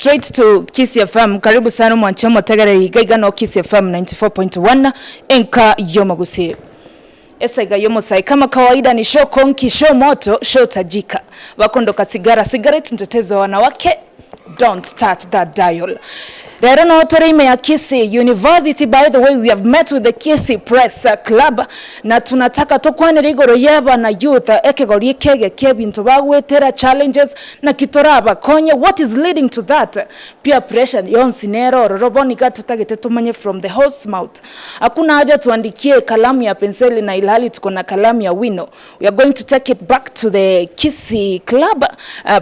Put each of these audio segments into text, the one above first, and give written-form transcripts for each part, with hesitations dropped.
Straight to Kisii FM. Karibu sana mwanche motegere igaiga no Kisii FM 94.1 enka yomagusi. Esaiga yomosai kama kawaida ni show konki, show moto, show tajika. Wakondoka sigara, cigarette mtetezi wa wanawake. Don't touch that dial. Rero no tore ya Kisii University. By the way, we have met with the Kisii Press Club na tunataka tukwanira igoro yaba na youth ekegori kege kebintu bagwetera challenges na kitoraba konye what is leading to that peer pressure yonsi nero roroboni tutagete tumanye from the horse mouth. Hakuna haja tuandikie kalamu ya penseli na ilhali tuko na kalamu ya wino. We are going to take it back to the Kisii Club,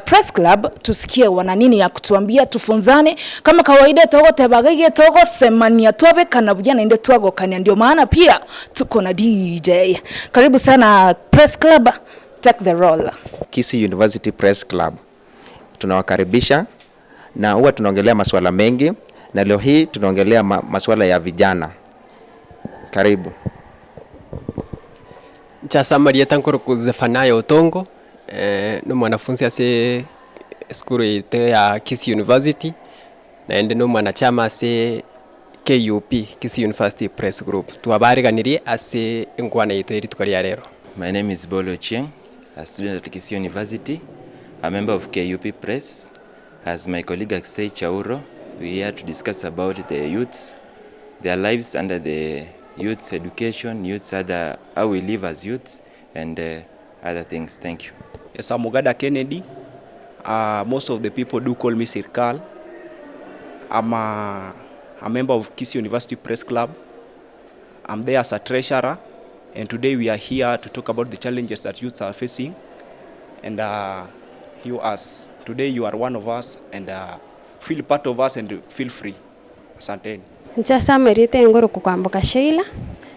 Press Club, tusikie wana nini ya kutuambia, tufunzane kama kawaida togotebagaige togosemania twabekana buya nainde twagokania, ndio maana pia tuko na DJ. Karibu sana Press Club, take the role. Kisii University Press Club tunawakaribisha, na huwa tunaongelea masuala mengi, na leo hii tunaongelea masuala ya vijana. Karibu. Chasamaria tankoro Zephaniah Otongo, no mwanafunzi ase skuru ite ya Kisii University naende no mwanachama ase KUP, Kisii University Press Group. Twabariganirie ase enkwana yetu eri tukaria rero. My name is Bolo Chieng, a student at Kisii University, a member of KUP Press. As my colleague Aksei Chauro, we are here to discuss about the youths, their lives under the youths education, youths other, how we live as youths, and other things. Thank you. Yes, I'm Ogada Kennedy. Most of the people do call me Sirkal. I'm a member of Kisii University Press Club. I'm there as a treasurer, and today we are here to talk about the challenges that youths are facing. And you as today you are one of us, and feel part of us and feel free. Asanteni. Nchasamerite ngoro kukwamboka Sheila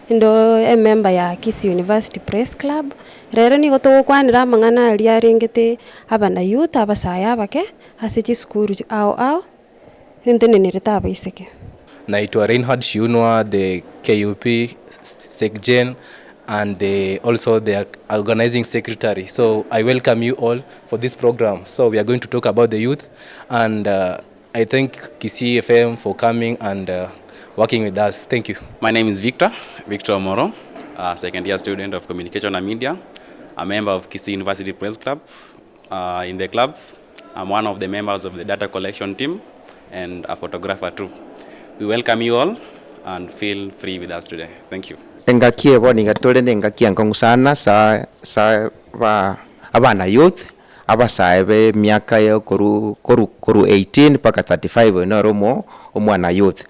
ndo e member ya Kisii University Press Club. Rero nigo tugukwanira amang'ana aria arengete abana youth abasaya abake ase chisukuru ao ao ntenenere abaiseke. Naitwa Reinhard Shiunwa, the KUP SecGen and also the organizing secretary. So I welcome you all for this program. So we are going to talk about the youth, and I thank Kisii FM for coming and working with us. Thank you. My name is Victor Omoro, a second year student of Communication and Media, a member of Kisii University Press Club. In the club, I'm one of the members of the data collection team and a photographer too. We welcome you all and feel free with us today. Thank you. Engaki ebo nigatore nengaki yankongu sana sa sa ba abana youth abasae be miaka ya koru koru koru 18 mpaka 35 noromo omwana youth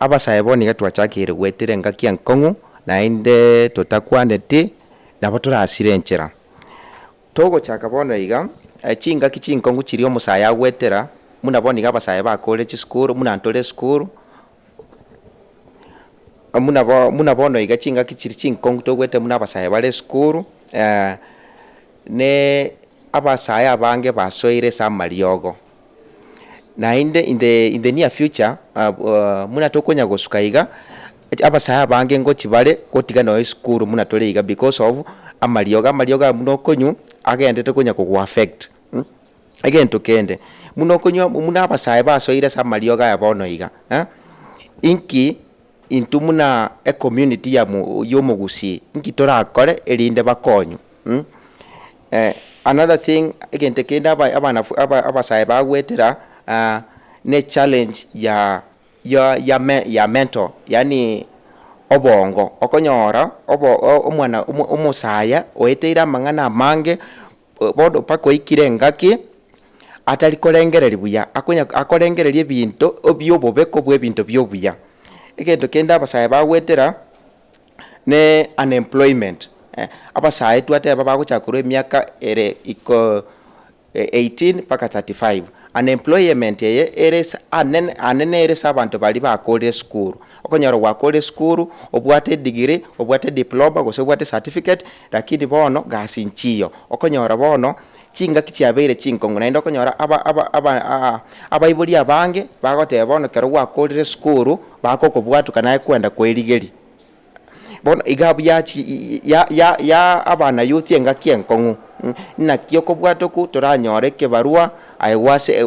abasae bo nigatwachakire gwetire engaki yankongu nainde totakwanete nabo turasire enchera togochaka bono iga chingaki chinkongu chiri omusaya gwetera muna bo niga abasae bakore chisukuru muna ntore sukuru muna bono iga chingaki chiri chinkongu togwete muna abasae bare sukuru ne abasae abange basoire samariogo nainde in the near future muna tokonya gosuka iga abasae abange ngo chibare gotiga no sukuru muna tore iga because of amarioga muno konyu agendete konya kugwa affect again tokende muno konywa muna abasae basoire samarioga ya bono iga inki intu muna e community ya yomugusi inki torakore erinde bakonyu. Another thing again tekenda abana abasae bagwetera ne challenge ya mental, yani obongo okonyora obo omwana omusaya oeteira amang'ana amange bodo pako ikire ngaki atari korengereri buya akonya akorengereria ebinto obyobobeko bwe ebinto byobuya. Egento kenda abasae bagwetera ne unemployment. Abasae twate babagochakura emiaka ere iko 18 mpaka 35 unemployment eye eres anene eres abantu bali bakore skuru okonyora wakore skuru obwate degree obwate diploma gose obwate certificate lakini bono gasi nchiyo okonyora bono chingaki chiabeire chinkongo naende okonyora abaibori abange bagoteba bono kero gwakorire skuru bakokobwatuka naye kwenda kwerigeri bono igabu ya ya abana youth engaki enkongu. Nakio kobwata ku toranyore kebarua aiwase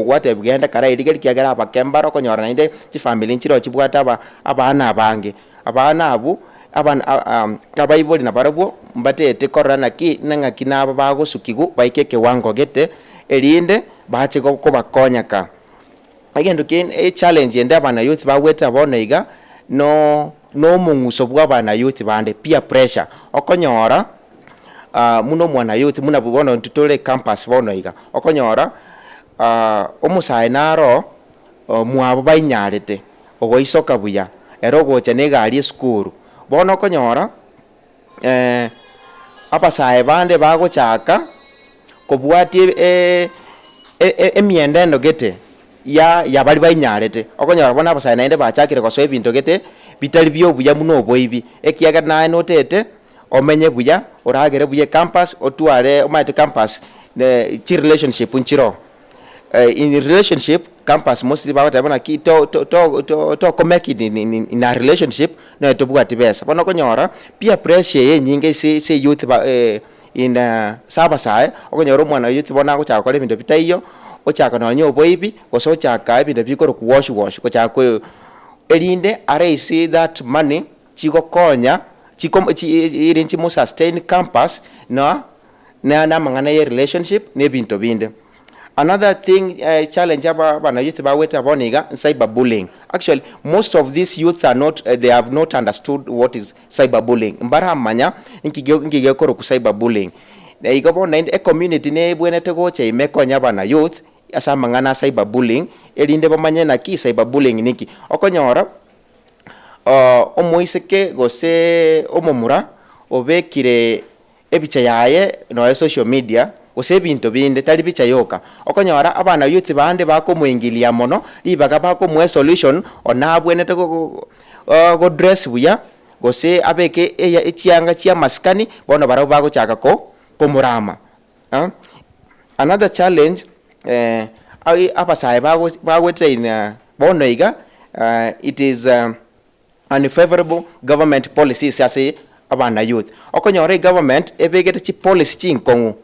gwate bugenda kara irigeri kiagera abakembaro konyora nainde chifamily nchiro chibwata aba abana abange abana abu abana abaibori na barabwo mbatete korora naki nang'aki nabo bagosukigu baike kewango gete erinde bache kobakonyaka. Agendo kin e challenge ende abana youth bagweta bono iga no no mung'uso bwa abana youth bande peer pressure okonyora muno mwana youth muna bono ntutole campus bono iga okonyora omusae naro mwabo bainyarete ogoisoka buya ero gocha negari esukuru bono okonyora abasae bande bagochaka kobwati emiendendo gete ya bari bainyarete okonyora bona abasae naende bachakire gosoa ebinto gete bitari biobuya muno oboibi ekiaga naye notete omenye buya oragere buya campus otware omaete campus ne chi relationship nchiro in relationship campus mostly bagotabona ki to to to to to komeki in a relationship no tobwati besa bono konyora peer pressure yenyinge se youth ba in sabasae okonyora omwana youth bona gochaka kora ebinto bitaiyo ochaka nonye oboibi gose ochaka ebinto bikoro kuwash wash gochaka erinde araise that money chigokonya chirinchi mo sustain campus na na mang'ana ye relationship nebinto binde. Another thing challenge abana youth baweta boniga cyberbullying. Actually most of these youth are not they have not understood what is cyberbullying. Mbaramanya nkigekoro ku cyberbullying. Na igobona a community ne bwenete gocha imekonya bana youth asa mang'ana cyberbullying erinde bamanye naki cyberbullying niki okonyora omoiseke gose omomura obekire ebicha yaye no social media gose ebinto binde tari bicha yoka okonyora abana youth bande bakomuingilia mono ribaga bakomwe solution onabwenete go dress buya gose abeke echianga chia maskani bono barabo bagochaka ko komurama. Another challenge abasae bagwete in bono iga it is unfavorable government policies ase abana youth okonyora government ebegete chi policy chinkong'u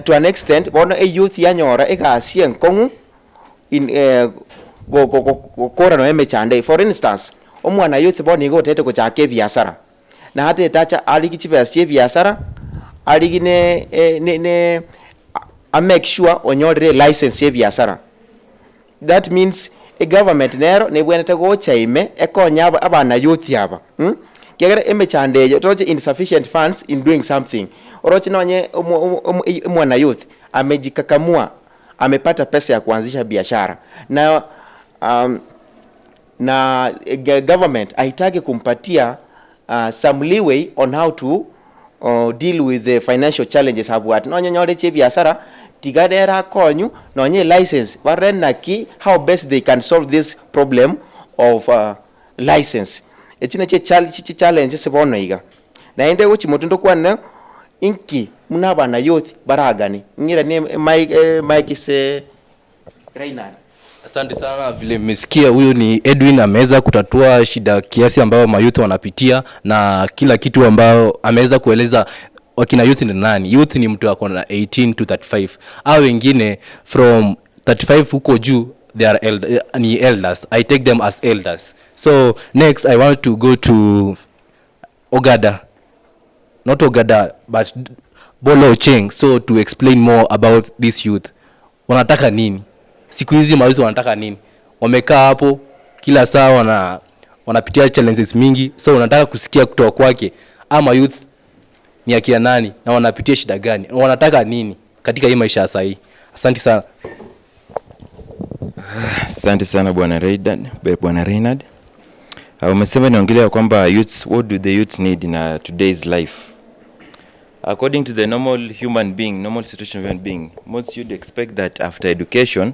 to an extent bono e youth yanyora egasi enkong'u in go gokora no emechande. For instance omwana youth bono igo otete gochaka ebiasara na hata etacha arigi chibesa ebiasara arigi ne a make sure onyorere license ebiasara. That means a government nero nebwenete gocha ime ekonya abana youth aba kiagera emechande eyo toche insufficient funds in doing something oroche nonye mwana youth amejikakamua amepata pesa ya kuanzisha biashara na na government haitaki kumpatia some leeway on how to deal with the financial challenges abwat nonye nyore che biashara tigadera konyu nonye license barenaki how best they can solve this problem of license echine che challenge sebono iga naende gochi mutundo kwane inki muna bana youth baragani ngira ni Mike se Reinhard. Asante sana, vile mmesikia huyu ni Edwin ameweza kutatua shida kiasi ambayo mayouth wanapitia na kila kitu ambayo ameweza kueleza wakina youth ni nani. Youth ni mtu ako na 18 to 35. Hao wengine from 35 huko juu they are ni elders. I take them as elders. So next I want to go to Ogada. Not Ogada but Bolo Ocheng, so to explain more about this youth. Wanataka nini? Siku hizi mayouth wanataka nini? Wamekaa hapo kila saa wanapitia challenges mingi, so unataka kusikia kutoka kwake ama youth ni akina nani na wanapitia shida gani? Wanataka nini katika hii maisha ya sasa hii? Asante sana. Asante sana Bwana Reinhard. Bwana Reinhard. Umesema niongelea kwamba youths, what do the youths need in today's life? According to the normal human being, normal situation of human being, most you'd expect that after education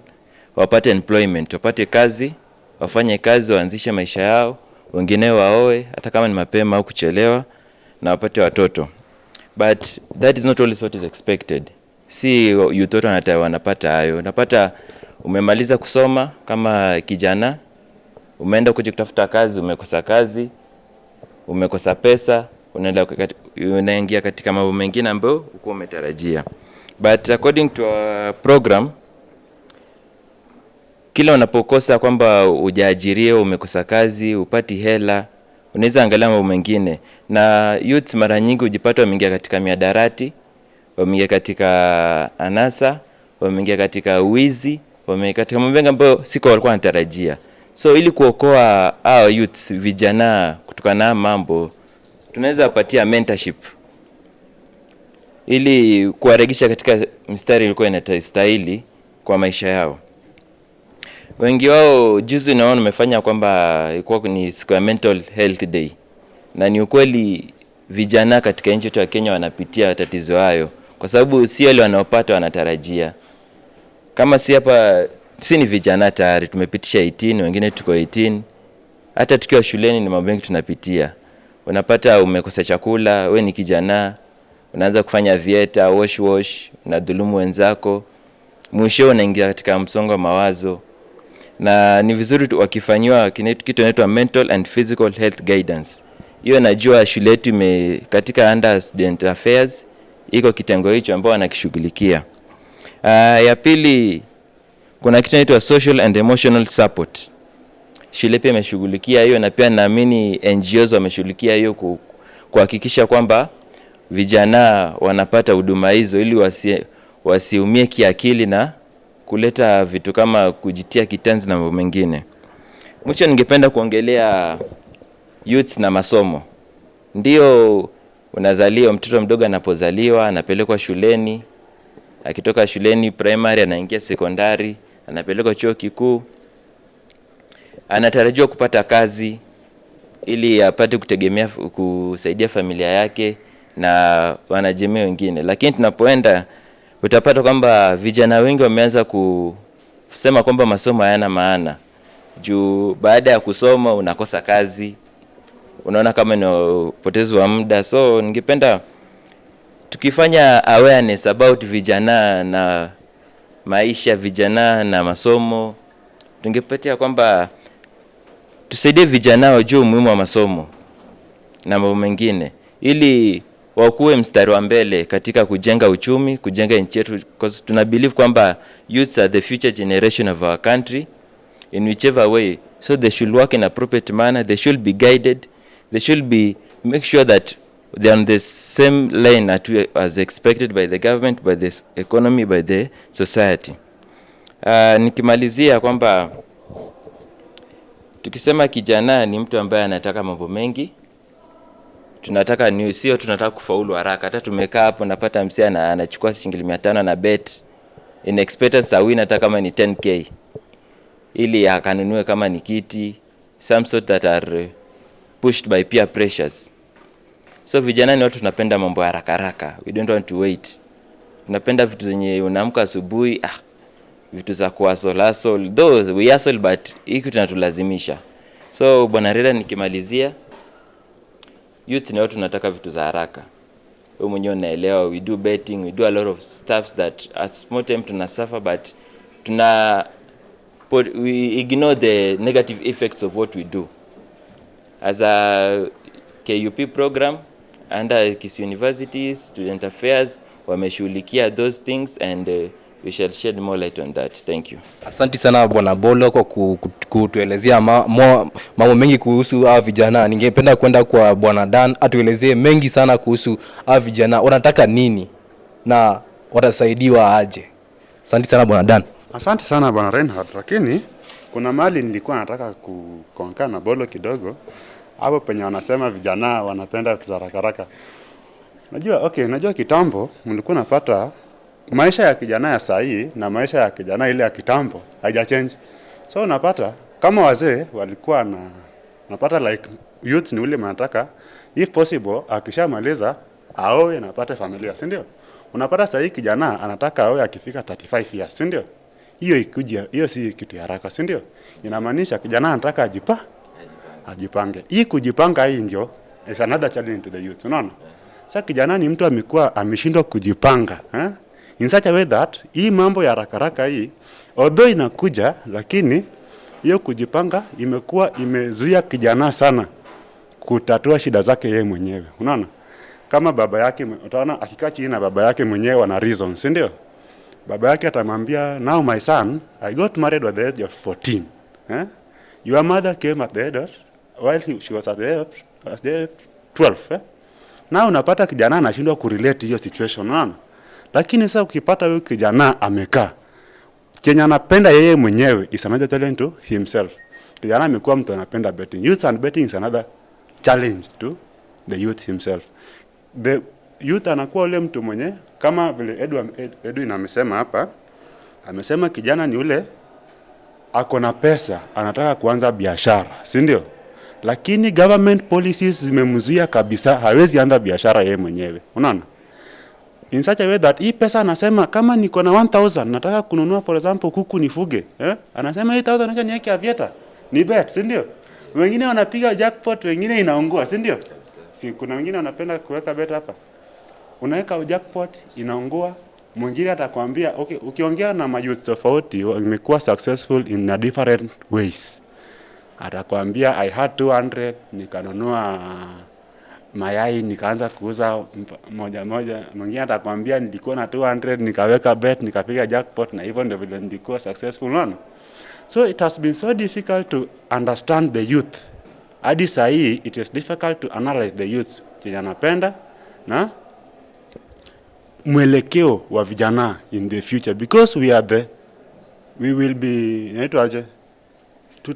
wapate employment, wapate kazi, wafanye kazi, waanzishe maisha yao, wengine waoe hata kama ni mapema au kuchelewa, na wapate watoto. But that is not always what is expected. Si youth wote wanapata hayo. Unapata umemaliza kusoma kama kijana, umeenda kuja kutafuta kazi, umekosa kazi, umekosa pesa. Unaingia katika mambo mengine ambayo hukuwa umetarajia. But according to our program, kila unapokosa kwamba hujaajiriwa, umekosa kazi, upati hela, unaweza angalia mambo mengine. Na youths mara nyingi hujipata wameingia katika mihadarati, wameingia katika anasa, wameingia katika wizi, wameingia katika mambo mengi ambayo siko walikuwa wanatarajia. So ili kuokoa hao youths, vijana, kutokana na mambo, tunaweza kupatia mentorship ili kuwaregesha katika mstari ilikuwa inastahili kwa maisha yao. Wengi wao, juzi naona nimefanya kwamba ilikuwa ni siku ya Mental Health Day, na ni ukweli vijana katika nchi yetu ya Kenya wanapitia tatizo hayo, kwa sababu si wale wanaopata wanatarajia. Kama si hapa, si ni vijana tayari tumepitisha 18, wengine tuko 18. Hata tukiwa shuleni ni mambo mengi tunapitia. Unapata umekosa chakula, we ni kijana, unaanza kufanya vieta, wash wash, unadhulumu wenzako, mwisho unaingia katika msongo wa mawazo. Na ni vizuri tu wakifanyiwa kitu inaitwa mental and physical health guidance. Hiyo najua shule yetu katika under student affairs iko kitengo hicho ambao wanakishughulikia. Ya pili, kuna kitu inaitwa social and emotional support. Shule pia imeshughulikia hiyo, na pia naamini NGOs wameshughulikia hiyo kuhakikisha kwamba vijana wanapata huduma hizo ili wasiumie kiakili na kuleta vitu kama kujitia kitanzi na mambo mengine. Mwisho ningependa kuongelea youths na masomo. Ndio unazaliwa, mtoto mdogo anapozaliwa anapelekwa shuleni, akitoka shuleni primary anaingia sekondari, anapelekwa chuo kikuu, anatarajiwa kupata kazi ili apate kutegemea kusaidia familia yake na wanajamii wengine. Lakini tunapoenda utapata kwamba vijana wengi wameanza kusema kwamba masomo hayana maana. Juu baada ya kusoma unakosa kazi, unaona kama ni upotezo wa muda. So ningependa tukifanya awareness about vijana na maisha, vijana na masomo, tungepatia kwamba tusaidie vijana wajue umuhimu wa masomo na mambo mengine, ili wakuwe mstari wa mbele katika kujenga uchumi, kujenga nchi yetu, because tuna believe kwamba youths are the future generation of our country in whichever way. So they should work in appropriate manner, they should be guided, they should be make sure that they are on the same line as expected by the government, by the economy, by the society. Nikimalizia kwamba tukisema kijana ni mtu ambaye anataka mambo mengi, tunataka ni sio tunataka kufaulu haraka. Hata tumekaa hapo napata msee anachukua shilingi 500 na bet in expectance a win hata kama ni 10K ili akanunue kama ni kiti, some sort that are pushed by peer pressures. So vijana ni watu tunapenda mambo haraka haraka, we don't want to wait. Tunapenda vitu zenye unaamka asubuhi, vitu za kuhustle hustle, though we hustle but hiki tunatulazimisha. So Bwana Rera, nikimalizia, youth ni watu tunataka vitu za haraka. Wewe mwenyewe unaelewa, we do betting, we do a lot of stuffs that at small time tuna suffer, but we ignore the negative effects of what we do. As a KUP program under Kisii University Student Affairs wameshughulikia those things, and we shall shed more light on that. Thank you. Asante sana Bwana Bolo kwa kutuelezea mambo mengi kuhusu hawa vijana. Ningependa kwenda kwa Bwana Dan atuelezee mengi sana kuhusu hawa vijana, wanataka nini na watasaidiwa aje. Asante sana Bwana Dan. Asante sana Bwana Reinhard, lakini kuna mahali nilikuwa nataka kukonka na Bolo kidogo hapo penye wanasema vijana wanapenda vitu za haraka haraka. Najua kitambo mlikuwa napata maisha ya kijana ya saa hii na maisha ya kijana ile ya kitambo haija change. So unapata kama wazee walikuwa na napata like youth ni ule wanataka if possible akishamaliza aoe na apate familia, si ndio? Unapata saa hii kijana anataka aoe akifika 35 years, si ndio? Hiyo ikuja, hiyo si kitu ya haraka, si ndio? Inamaanisha kijana anataka ajipange. Hii kujipanga hii ndio is another challenge to the youth, unaona? Sasa kijana ni mtu amekuwa ameshindwa kujipanga, eh? In such a way that hii mambo ya haraka haraka hii although inakuja, lakini hiyo kujipanga imekuwa imezuia kijana sana kutatua shida zake yeye mwenyewe. Unaona? Kama baba yake, utaona akikaa chini na baba yake mwenyewe wana reason, si ndio? Baba yake atamwambia, "Now my son, I got married at the age of 14. Eh? Your mother came at the age of, while she was at the age of 12. Eh? Na unapata kijana anashindwa kurelate hiyo situation, unaona? Lakini sasa ukipata huyu kijana amekaa, chenye anapenda yeye mwenyewe is another challenge to himself. Kijana amekuwa mtu anapenda betting. Youth and betting is another challenge to the youth himself. The youth anakuwa ule mtu mwenye kama vile Edwin amesema hapa, amesema kijana ni ule ako na pesa, anataka kuanza biashara, si ndio? Lakini government policies zimemzuia kabisa, hawezi anza biashara yeye mwenyewe. Unaona? In such a way that hii pesa anasema kama niko na 1000 nataka kununua, for example, kuku nifuge, eh? Anasema hii 1000 acha niweke Aviator. Ni bet, si ndio? Wengine wanapiga jackpot, wengine inaungua, si ndio? Si kuna wengine wanapenda kuweka bet hapa. Unaweka jackpot inaungua, mwingine atakwambia okay, ukiongea na mayouth tofauti wamekuwa successful in a different ways. Atakwambia, "I had 200, nikanunua mayai, nikaanza kuuza moja moja." Mwingine atakwambia, "Nilikuwa na 200, nikaweka bet, nikapiga jackpot, na hivyo ndio vile nilikuwa successful." Unaona? So it has been so difficult to understand the youth. Hadi saa hii it is difficult to analyze the youth chenye anapenda na mwelekeo wa vijana in the future, because we will be, inaitwa aje,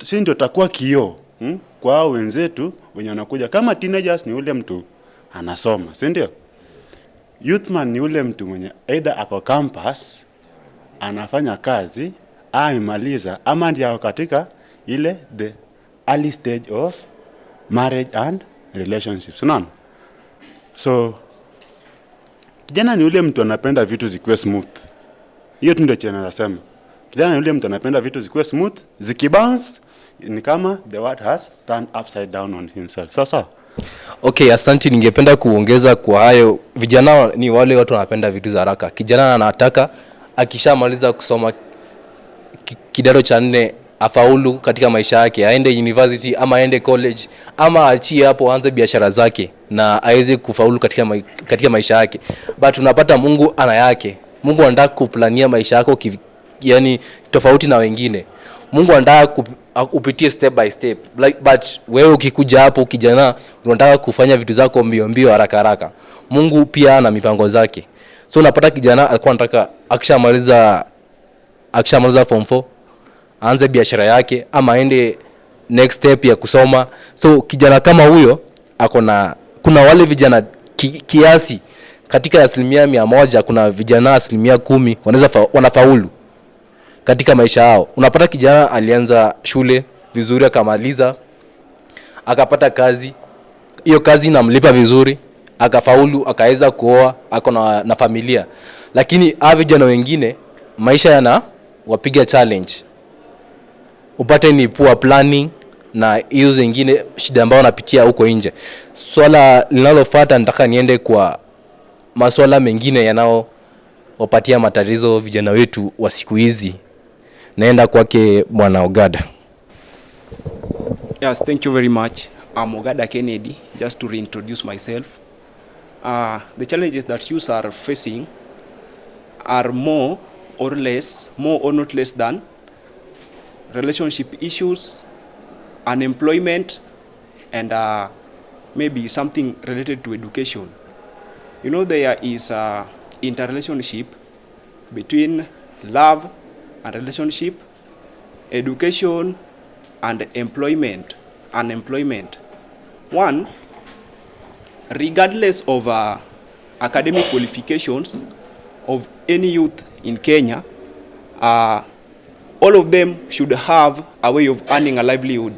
si ndio tutakuwa kioo, Kwa hao wenzetu wenye wanakuja. Kama teenagers ni ule mtu anasoma, si ndio? Youthman ni ule mtu mwenye either ako campus anafanya kazi, amemaliza, ama ndio ako katika ile the early stage of marriage and relationships, unaona? So kijana ni ule mtu anapenda vitu zikuwe smooth. Hiyo tu ndio chenye nasema. Kijana ni ule mtu anapenda vitu zikuwe smooth, zikibounce ni kama the world has turned upside down on himself. Sasa Okay, asante. Ningependa kuongeza kwa hayo, vijana ni wale watu wanapenda vitu za haraka. Kijana anataka akishamaliza kusoma kidato cha nne afaulu katika maisha yake, aende university ama aende college ama achie hapo aanze biashara zake na aweze kufaulu katika maisha yake. But unapata Mungu ana yake. Mungu anataka kuplania maisha yako yani tofauti na wengine. Mungu anataka upitie step by step. Like, but wewe ukikuja hapo kijana unataka kufanya vitu zako mbio mbio, haraka haraka. Mungu pia ana mipango zake. So unapata kijana alikuwa anataka akishamaliza form 4 aanze biashara yake ama aende next step ya kusoma. So kijana kama huyo ako na, kuna wale vijana kiasi katika 100%, kuna vijana 10% wanafaulu katika maisha yao. Unapata kijana alianza shule vizuri, akamaliza, akapata kazi, hiyo kazi inamlipa vizuri, akafaulu, akaweza kuoa, ako na familia. Lakini hawa vijana wengine maisha yana wapiga challenge, upate ni poor planning na hizo zingine shida ambayo wanapitia huko nje. Swala linalofuata, nataka niende kwa maswala mengine yanayowapatia matatizo vijana wetu wa siku hizi. Naenda kwake Bwana Ogada. Yes, thank you very much. I'm Ogada Kennedy. Just to reintroduce myself. The challenges that youths are facing are more or less, more or not less than relationship issues, unemployment, and maybe something related to education. There is a interrelationship between love and relationship, education, and employment, unemployment. One, regardless of academic qualifications of any youth in Kenya, all of them should have a way of earning a livelihood.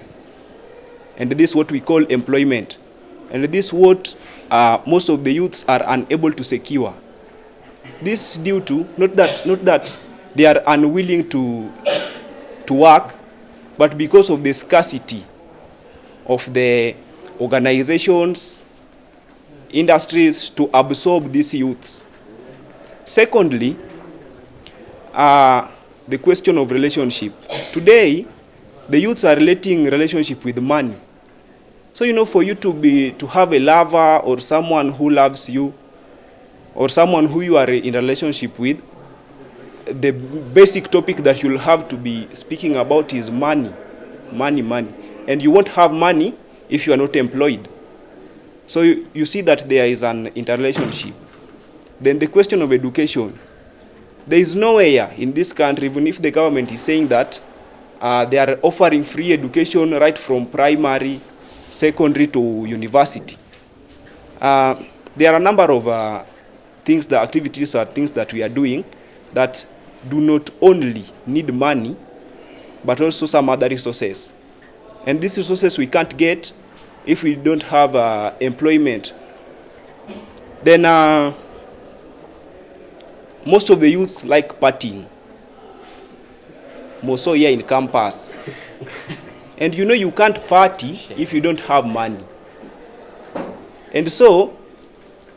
And this is what we call employment. And this is what most of the youths are unable to secure. This is due to not that they are unwilling to work, but because of the scarcity of the organizations, industries to absorb these youths. Secondly, the question of relationship. Today, the youths are relating relationship with money. So for you to have a lover or someone who loves you or someone who you are in a relationship with, the basic topic that you'll have to be speaking about is money, money, money. And you won't have money if you are not employed. So you see that there is an interrelationship. Then the question of education. There is nowhere in this country, even if the government is saying that they are offering free education right from primary, secondary to university. There are a number of things, the activities or things that we are doing that do not only need money, but also some other resources. And these resources we can't get if we don't have employment. Then most of the youths like partying, more so here in campus. And you can't party if you don't have money. And so,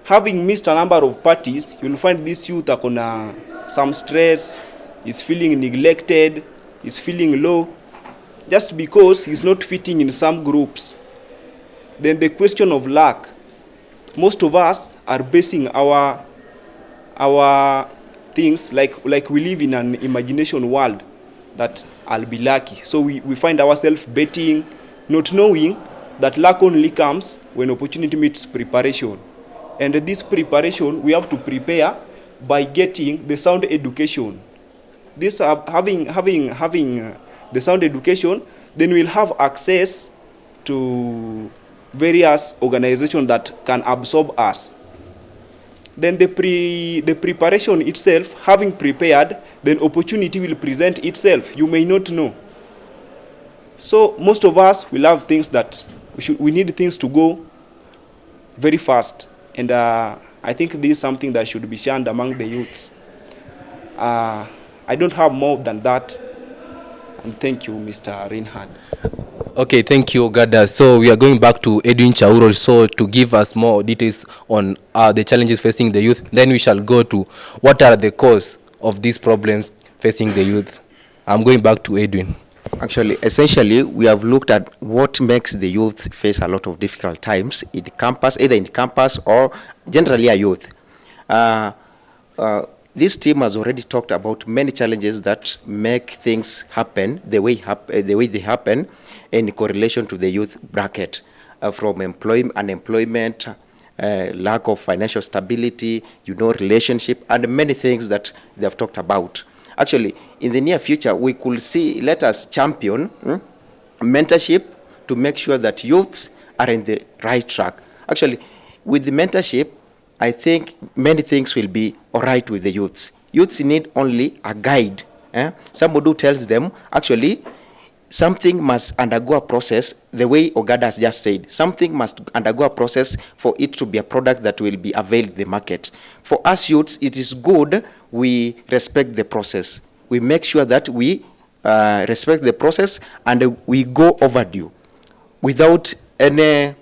having missed a number of parties, you'll find this youth are gonna some stress, is feeling neglected, is feeling low, just because he's not fitting in some groups. Then the question of luck. Most of us are basing our things like we live in an imagination world that I'll be lucky. So we find ourselves betting, not knowing that luck only comes when opportunity meets preparation. And this preparation, we have to prepare by getting the sound education. This having the sound education, then we'll have access to various organizations that can absorb us. Then the preparation itself, having prepared, then opportunity will present itself. You may not know. So most of us will have things that we need things to go very fast. And I think this is something that should be shunned among the youths. I don't have more than that. And thank you, Mr. Reinhard. Okay, thank you, Ogada. So we are going back to Edwin Chauro, so to give us more details on the challenges facing the youth. Then we shall go to what are the cause of these problems facing the youth. I'm going back to Edwin. Actually, essentially, we have looked at what makes the youth face a lot of difficult times in campus, either in campus or generally a youth. This team has already talked about many challenges that make things happen the way they happen in correlation to the youth bracket, from unemployment, lack of financial stability, relationship, and many things that they have talked about. Actually, in the near future, we could see, let us champion mentorship to make sure that youths are in the right track. Actually, with the mentorship, I think many things will be all right with the youths. Youths need only a guide. Somebody who tells them, actually, something must undergo a process, the way Ogada has just said. Something must undergo a process for it to be a product that will be availed to the market. For us youths, it is good we respect the process. We make sure that we respect the process and we go overdue without any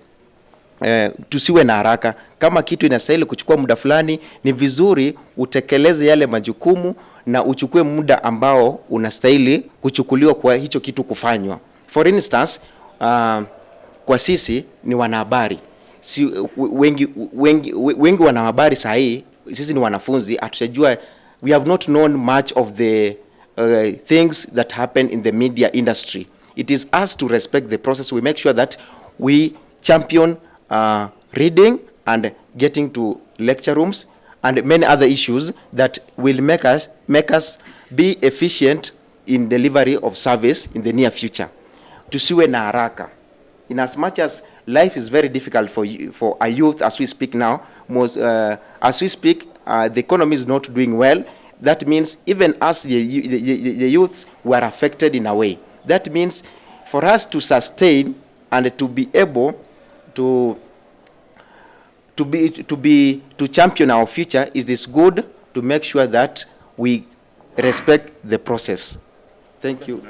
tusiwe na haraka. Kama kitu inastahili kuchukua muda fulani, ni vizuri utekeleze yale majukumu na uchukue muda ambao unastahili kuchukuliwa kwa hicho kitu kufanywa. For instance, kwa sisi ni wanahabari. Si, wengi wanahabari saa hii, sisi ni wanafunzi, hatujajua, we have not known much of the things that happen in the media industry. It is us to respect the process. We make sure that we champion reading and getting to lecture rooms and many other issues that will make us be efficient in delivery of service in the near future. Tusiwe na haraka. In as much as life is very difficult for you, for a youth as we speak now, as we speak, the economy is not doing well. That means even us, the youths, were affected in a way. That means for us to sustain and to be able to champion our future, it is good to make sure that we respect the process. Thank you.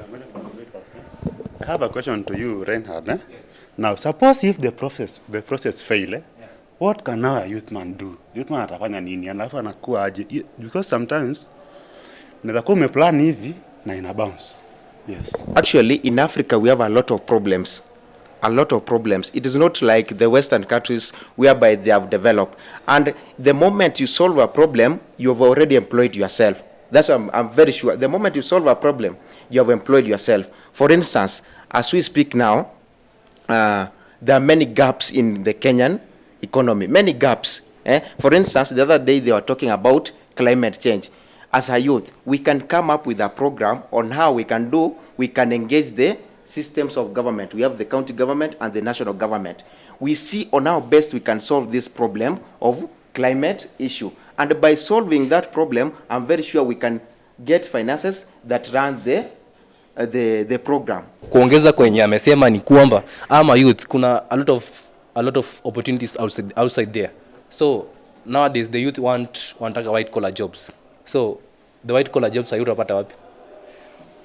I have a question to you, Reinhard. Eh? Yes. Now, suppose if the process fail, eh? Yeah. What can now a youth man do? Youth man atafanya nini? Alafu anakuwa aje? Because sometimes unaweza kuwa umeplan hivi na ina bounce. Yes. Actually, in Africa, we have a lot of problems. a lot of problems. It is not like the Western countries whereby they have developed. And the moment you solve a problem, you have already employed yourself. That's why I'm very sure. The moment you solve a problem, you have employed yourself. For instance, as we speak now, there are many gaps in the Kenyan economy, many gaps. Eh? For instance, the other day they were talking about climate change. As a youth, we can come up with a program on how we can engage the systems of government. We have the county government and the national government. We see on how best we can solve this problem of climate issue. And by solving that problem, I'm very sure we can get finances that run the program. Kuongeza kwenye amesema ni kwamba ama youth kuna a lot of opportunities outside there. So nowadays the youth wanataka white collar jobs. So the white collar jobs are utapata wapi?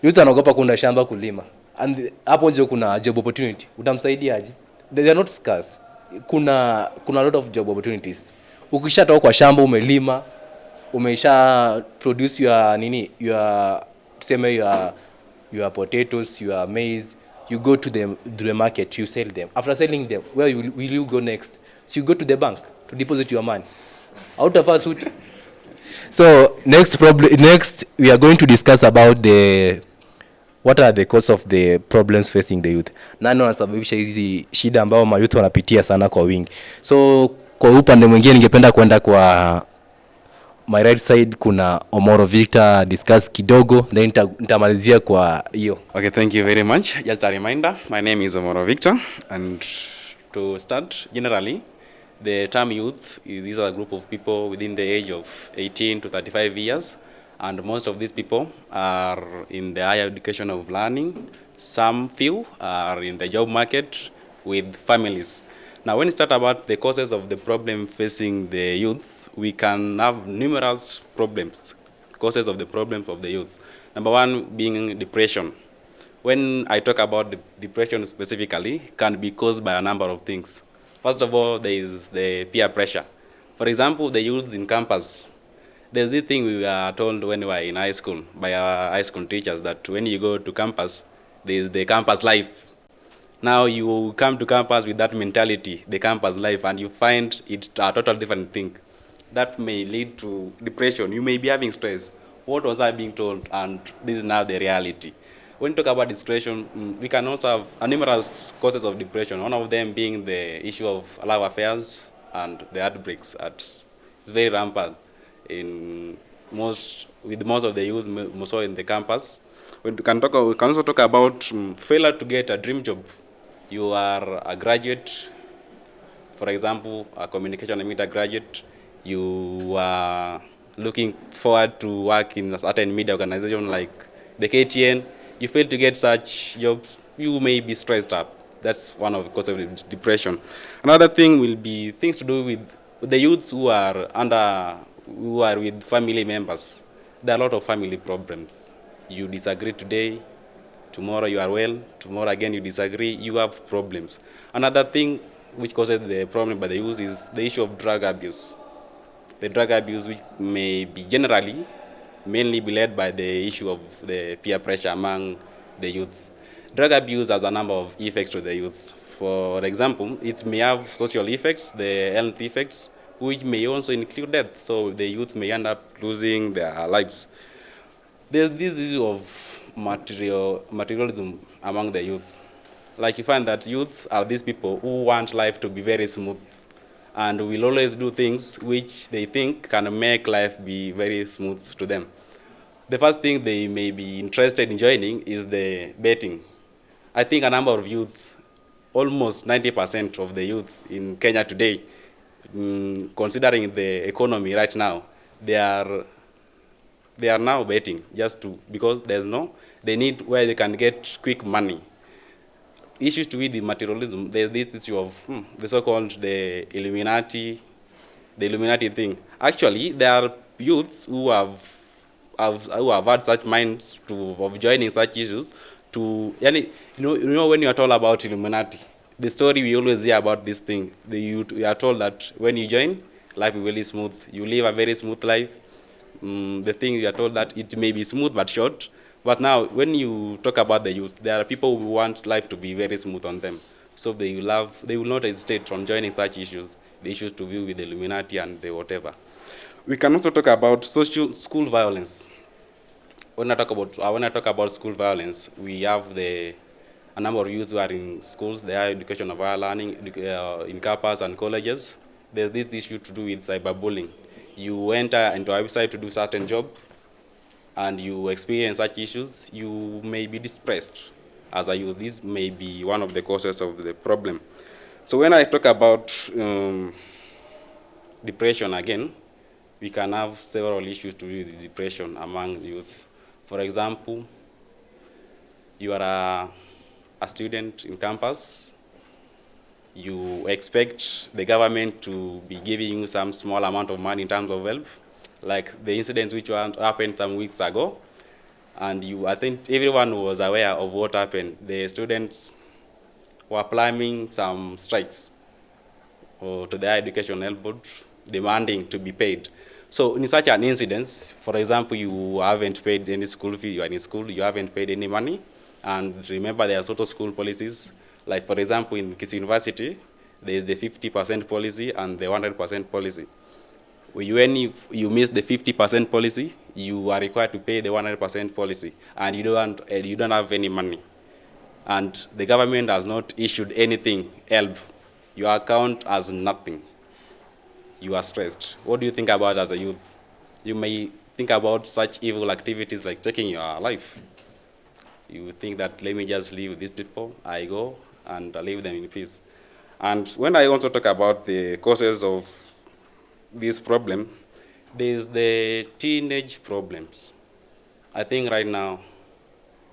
Youth anaogopa kwenda shamba kulima, and hapo nje kuna job opportunity, utamsaidia aje? They are not scarce. Kuna a lot of job opportunities. Ukishatoka kwa shamba, umelima, umesha produce your nini, your, tuseme, your potatoes, your maize, you go to the market, you sell them. After selling them, where will you go next? So you go to the bank to deposit your money. Hautavaa suti. So next problem, next we are going to discuss about the what are the cause of the problems facing the youth. Nani wanasababisha hizi shida ambao mayouth wanapitia sana kwa wingi? So kwa upande mwingine ningependa kwenda kwa my right side, kuna Omoro Victor, discuss kidogo, then nitamalizia kwa hiyo. Okay, thank you very much. Just a reminder, my name is Omoro Victor, and to start, generally, the term youth is these are a group of people within the age of 18 to 35 years, and most of these people are in the higher education of learning. Some few are in the job market with families. Now, when we start about the causes of the problem facing the youths, we can have numerous problems, causes of the problems of the youth. Number one being depression. When I talk about the depression specifically, can be caused by a number of things. First of all, there is the peer pressure. For example, the youths in campus. There's this thing we were told when we were in high school by our high school teachers that when you go to campus, there is the campus life. Now you come to campus with that mentality, the campus life, and you find it a total different thing. That may lead to depression. You may be having stress. What was I being told? And this is now the reality. When we talk about depression, we can also have numerous causes of depression. One of them being the issue of love affairs and the heartbreaks. It's very rampant with most of the youth, more so in the campus. We can also talk about failure to get a dream job. You are a graduate, for example, a communication and media graduate. You are looking forward to work in a certain media organization like the KTN. You fail to get such jobs, you may be stressed up. That's one of the causes of depression. Another thing will be things to do with the youths who are with family members. There are a lot of family problems. You disagree today, tomorrow you are well, tomorrow again you disagree, you have problems. Another thing which causes the problem by the youth is the issue of drug abuse. The drug abuse, which may be generally mainly be led by the issue of the peer pressure among the youth. Drug abuse has a number of effects to the youth. For example, it may have social effects, the health effects, which may also include death. So the youth may end up losing their lives. There's this issue of materialism among the youth. Like, you find that youths are these people who want life to be very smooth and will always do things which they think can make life be very smooth to them. The first thing they may be interested in joining is the betting. I think a number of youth, almost 90% of the youth in Kenya today, considering the economy right now, they are now betting just to because there's no they need where they can get quick money. Issues to with the materialism, there's this issue of the so-called the Illuminati thing. Actually, there are youths who have had such minds to of joining such issues. To yani, when you are told about Illuminati, the story we always hear about this thing, you are told that when you join, life will be really smooth. You live a very smooth life. The thing you are told that it may be smooth but short. But now, when you talk about the youth, there are people who want life to be very smooth on them. So they will not hesitate on joining such issues, the issues to do with the Illuminati and the whatever. We can also talk about social school violence. When I talk about school violence, we have the a number of youth who are in schools, they are education of higher learning, in campus and colleges. There's this issue to do with cyberbullying. You enter into a website to do certain job, and you experience such issues, you may be depressed as a youth. This may be one of the causes of the problem. So when I talk about depression again, we can have several issues to do with depression among youth. For example, you are a student in campus, you expect the government to be giving you some small amount of money in terms of help, like the incident which happened some weeks ago. And I think everyone was aware of what happened. The students were planning some strikes or to the Higher Education Health Board, demanding to be paid. So in such an incident, for example, you haven't paid any school fee, you are in school, you haven't paid any money. And remember, there are sort of school policies. Like, for example, in Kisii University, there's the 50% policy and the 100% policy. When you miss the 50% policy, you are required to pay the 100% policy, and you don't have any money. And the government has not issued anything, help. Your account has nothing. You are stressed. What do you think about as a youth? You may think about such evil activities like taking your life. You think that, let me just leave these people, I go and leave them in peace. And when I also talk about the causes of this problem, there's the teenage problems. I think right now,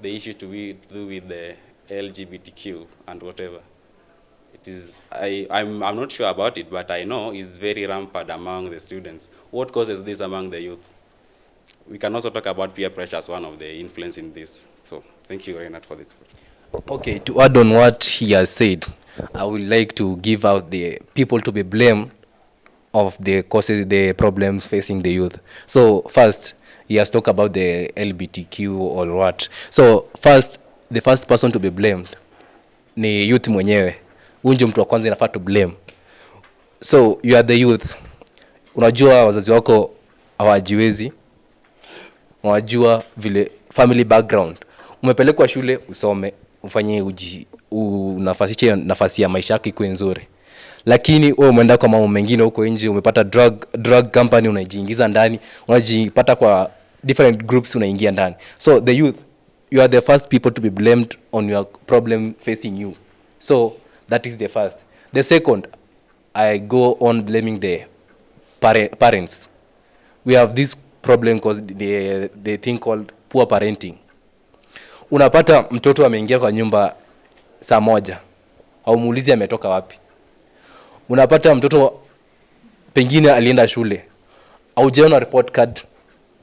the issue to do with the LGBTQ and whatever. It is, I'm not sure about it, but I know it's very rampant among the students. What causes this among the youth? We can also talk about peer pressure as one of the influence in this. So thank you, Reinhard, for this. Okay, to add on what he has said, I would like to give out the people to be blamed of the causes, the problems facing the youth. So first, he has talked about the LGBTQ or what. So first, the first person to be blamed ni youth mwenyewe. Huyu ndio mtu wa kwanza inafaa to blame. So you are the youth. Unajua wazazi wako hawajiwezi. Unajua vile family background. Umepelekwa shule usome, ufanye uji, unafasishe nafasi ya maisha yako ikuwe nzuri, lakini wewe umeenda kwa mambo mengine huko nje, umepata drug company, unajiingiza ndani, unajipata kwa different groups, unaingia ndani. So the youth, you are the first people to be blamed on your problem facing you. So that is the first. The second, I go on blaming the parents. We have this problem called the thing called poor parenting. Unapata mtoto ameingia kwa nyumba saa 1, haumuulizi ametoka wapi. Unapata mtoto pengine alienda shule, haujaona report card,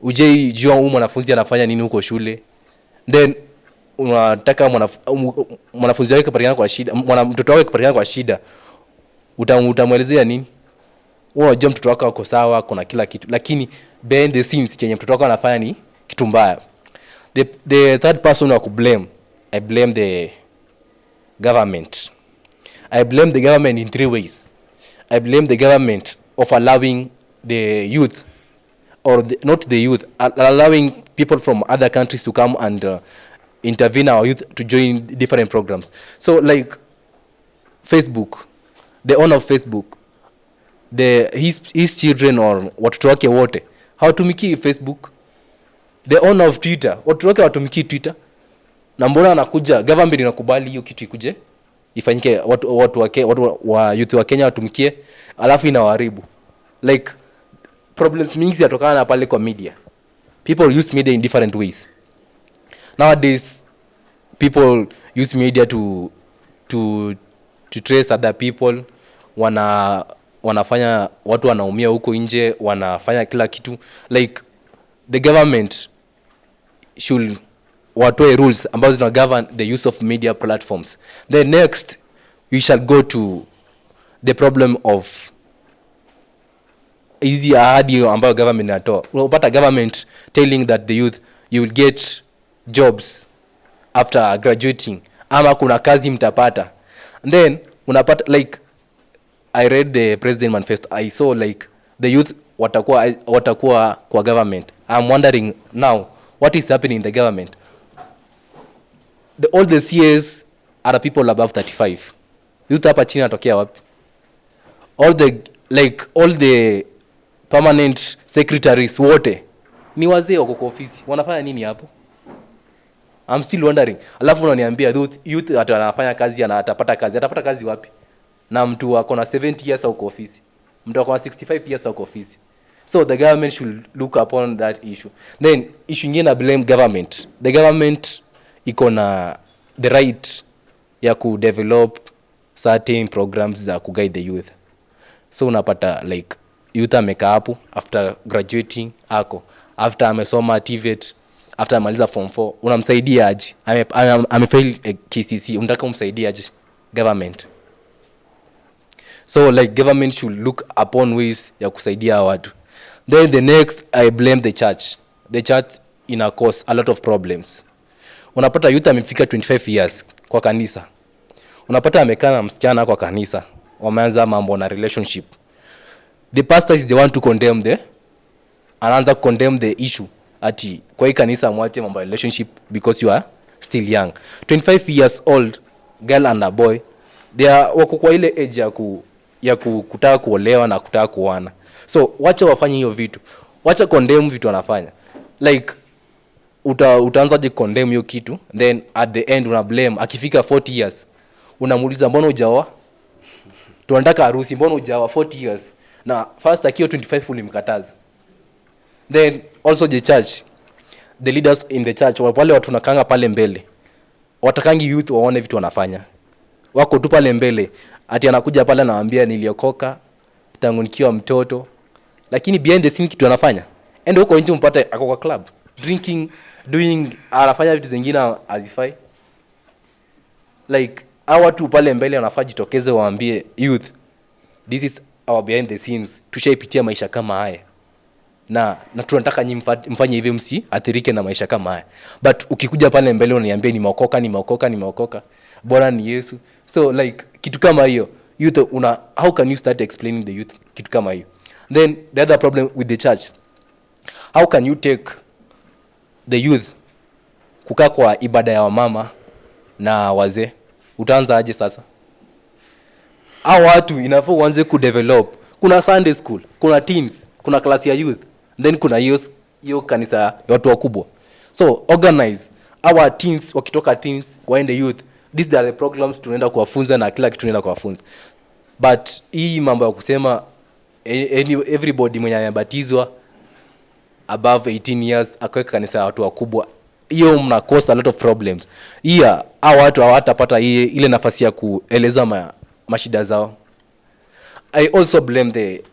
hujaijua huyu mwanafunzi anafanya nini huko shule. Then unataka mwanafunzi wake kupatikana kwa shida, mtoto wake kupatikana kwa shida, utamwelezea nini? Wewe unajua mtoto wako ako sawa, kuna kila kitu, lakini behind the scenes chenye mtoto wako anafanya ni kitu mbaya. The third person wa kublame, I blame the government. I blame the government in three ways. I blame the government of allowing the youth, or the, not the youth, allowing people from other countries to come and intervene our youth to join different programs. So like Facebook, the owner of Facebook, his children or watoto wake wote hawatumikii Facebook. The owner of Twitter, watoto wake hawatumikii Twitter. Na mbona anakuja, government inakubali hiyo kitu ikuje ifanyike, watu wa youth wa Kenya watumikie, alafu inawaharibu. Like problems mingi zinatokana na pale kwa media. People use media in different ways. Nowadays people use media to trace other people. Wanafanya watu wanaumia huko nje, wanafanya kila kitu. Like the government should watoe rules ambazo zina govern the use of media platforms. Then next we shall go to the problem of hizi ahadi ambayo government inatoa. Unapata government telling that the youth, you will get jobs after graduating, ama kuna kazi mtapata. And then unapata, like, I read the president manifesto. I saw like the youth watakuwa kwa government. I'm wondering now what is happening in the government. All the CS are people above 35. Youth hapa chini anatokea wapi? All the permanent secretaries wote ni wazee, wako kwa ofisi, wanafanya nini hapo? I'm still wondering. Alafu unaniambia youth ati anafanya kazi, atapata kazi. Atapata kazi wapi na mtu ako na 70 years ako ofisi, mtu ako na 65 years ako ofisi? So the government should look upon that issue. Then issue ingine na blame government, the government iko na the right ya kudevelop certain programs za kuguide the youth. So unapata like youth amekaa hapo after graduating, ako after amesoma TVET, after amaliza form 4, unamsaidia aje? Amefail KCSE, unataka umsaidie aje, government? So like government should look upon ways ya kusaidia hawa watu. Then the next, I blame the church. The church ina cause a lot of problems. Unapata youth amefika 25 years kwa kanisa, unapata amekaa na msichana kwa kanisa, wameanza mambo na relationship. The pastor is the one to condemn the anaanza condemn the issue ati kwa hii kanisa mwache mambo ya relationship because you are still young. 25 years old girl and a boy, they are wako kwa ile age ya kutaka kuolewa na kutaka kuoana. So wacha wafanye hiyo vitu, wacha condemn vitu wanafanya. Like utaanzaje condemn hiyo kitu, then at the end una blame? Akifika 40 years unamuuliza, "Mbona hujaoa? Tunataka harusi, mbona hujaoa 40 years?" Na first akiwa 25 ulimkataza. Then also the church, the leaders in the church, wale watu nakanga pale mbele, watakangi youth waone vitu wanafanya. Wako tu pale mbele, ati anakuja pale anawaambia, "Niliokoka tangu nikiwa mtoto," lakini behind the scene kitu anafanya, ende huko nje mpate ako kwa club drinking, doing, anafanya vitu zingine hazifai. Like hao watu pale mbele wanafaa jitokeze, waambie youth, "This is our behind the scenes, tushaipitia maisha kama haya na tunataka nyi mfanye hivi msiathirike na maisha kama haya." But ukikuja pale mbele unaniambia, "Nimeokoka, nimeokoka, nimeokoka, bora ni Yesu." So like kitu kama hiyo, youth una, how can you start explaining the youth kitu kama hiyo? Then the other problem with the church, how can you take the youth kukaa kwa ibada ya wamama na wazee? Utaanza aje sasa? Hao watu inafaa uanze kudevelop. Kuna Sunday school, kuna teens, kuna class ya youth, then kuna hiyo kanisa ya watu wakubwa. So organize our teens, wakitoka teens waende youth. These are the programs tunaenda kuwafunza na kila kitu tunaenda kuwafunza. But hii mambo ya kusema everybody mwenye amebatizwa above 18 years akaweka kanisa ya watu wakubwa, hiyo mna cause a lot of problems. Iya hao watu hawatapata ile nafasi ya kueleza mashida zao. I also blame the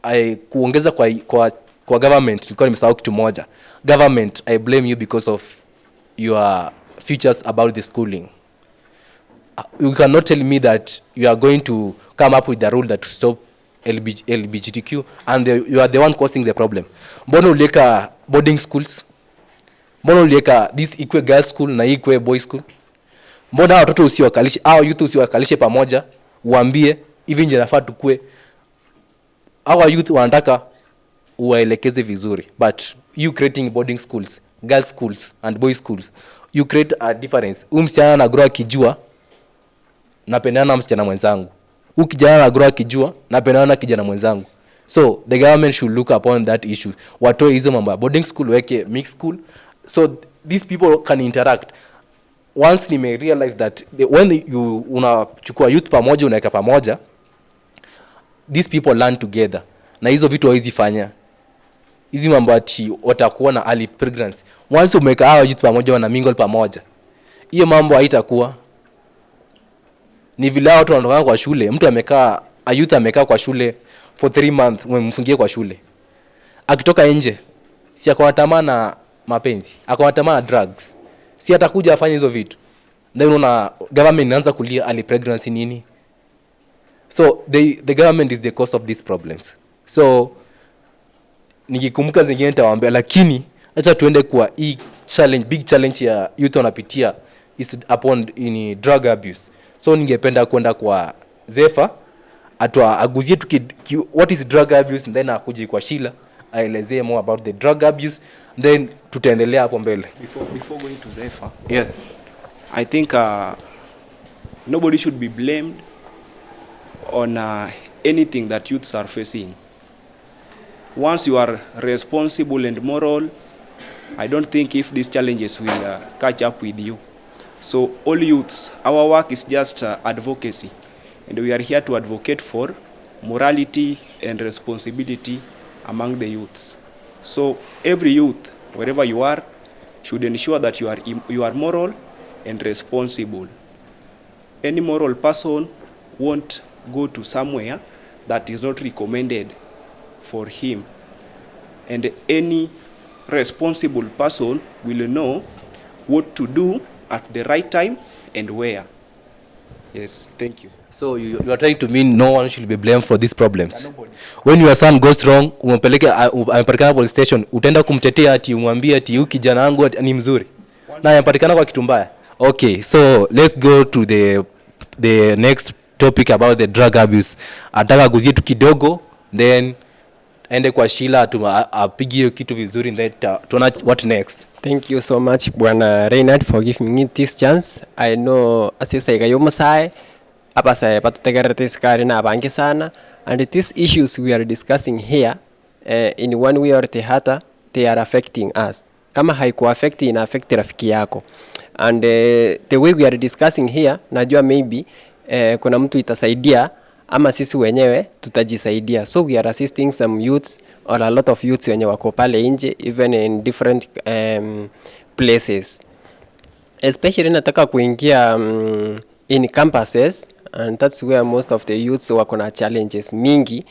I kuongeza kwa government, nilikuwa nimesahau kitu moja. Government, I blame you because of your futures about the schooling. You cannot tell me that you are going to come up with a rule that to stop LBGTQ and you are the one causing the problem. Mbona uliweka boarding schools? Mbona uliweka this ikwe girls school na ikwe boy school? Mbona hawa watoto usiwakalishe, hao youth usiwakalishe pamoja, uambie hivi ndio nafaa tukue? Hawa youth wanataka uwaelekeze vizuri, but you creating boarding schools, girls schools and boys schools, you create a difference. Huyu msichana anagrow akijua napendana na msichana mwenzangu, huyu kijana anagrow akijua napendana na kijana mwenzangu. So the government should look upon that issue, watoe hizo mambo ya boarding school, weke mixed school so these people can interact. Once nime realize that when you unachukua youth pamoja, unaweka pamoja, these people learn together na hizo vitu hawezi fanya hizi mambo ati watakuwa na early pregnancy. Once umeweka hawa youth pamoja, wana mingle pamoja, hiyo mambo haitakuwa. Ni vile hao watu wanatoka kwa shule, mtu amekaa, a youth amekaa kwa shule for 3 months, umemfungia kwa shule, akitoka nje si ako na tamaa na mapenzi, ako na tamaa na drugs, si atakuja afanye hizo vitu? Then unaona government inaanza kulia early pregnancy, nini. So the government is the cause of these problems. So nikikumbuka zingine nitawaambia, lakini acha tuende kwa hii challenge, big challenge ya youth wanapitia is upon in drug abuse. So So ningependa kwenda kwa Zefa atwa aguzie tu what is drug abuse, then akuje kwa Sheila aelezee more about the drug abuse, then tutaendelea hapo mbele. Before going to Zephyr, Yes. I think nobody should be blamed on anything that youths are facing. Once you are responsible and moral, I don't think if these challenges will catch up with you. So all youths, our work is just advocacy, and we are here to advocate for morality and responsibility among the youths. So every youth, wherever you are, should ensure that you are moral and responsible. Any moral person won't go to somewhere that is not recommended for him. And any responsible person will know what to do at the right time and where. Yes, thank you. So you are trying to mean no one should be blamed for these problems. When your son goes wrong, umempeleke, amepatikana police station, utaenda kumtetea ati umwambie ati huyu kijana wangu ati ni mzuri na amepatikana kwa kitu mbaya? Okay, so let's go to the next topic about the drug abuse. Ataka aguzie tu kidogo, then aende kwa Sheila apige hiyo kitu vizuri, then tuona what next. Thank you so much, Bwana Reynard, for giving me this chance. I know asisaiga yomusae abasae batutegerete sikari na abange sana, and these issues we are discussing here, in one way or the other, they are affecting us. Kama haiku affect, ina affect rafiki yako. And the way we are discussing here, najua maybe kuna mtu itasaidia ama sisi wenyewe tutajisaidia. So we are assisting some youths or a lot of youths wenye wako pale nje, even in different places. Especially nataka kuingia in campuses, and that's where most of the youths wako na challenges mingi.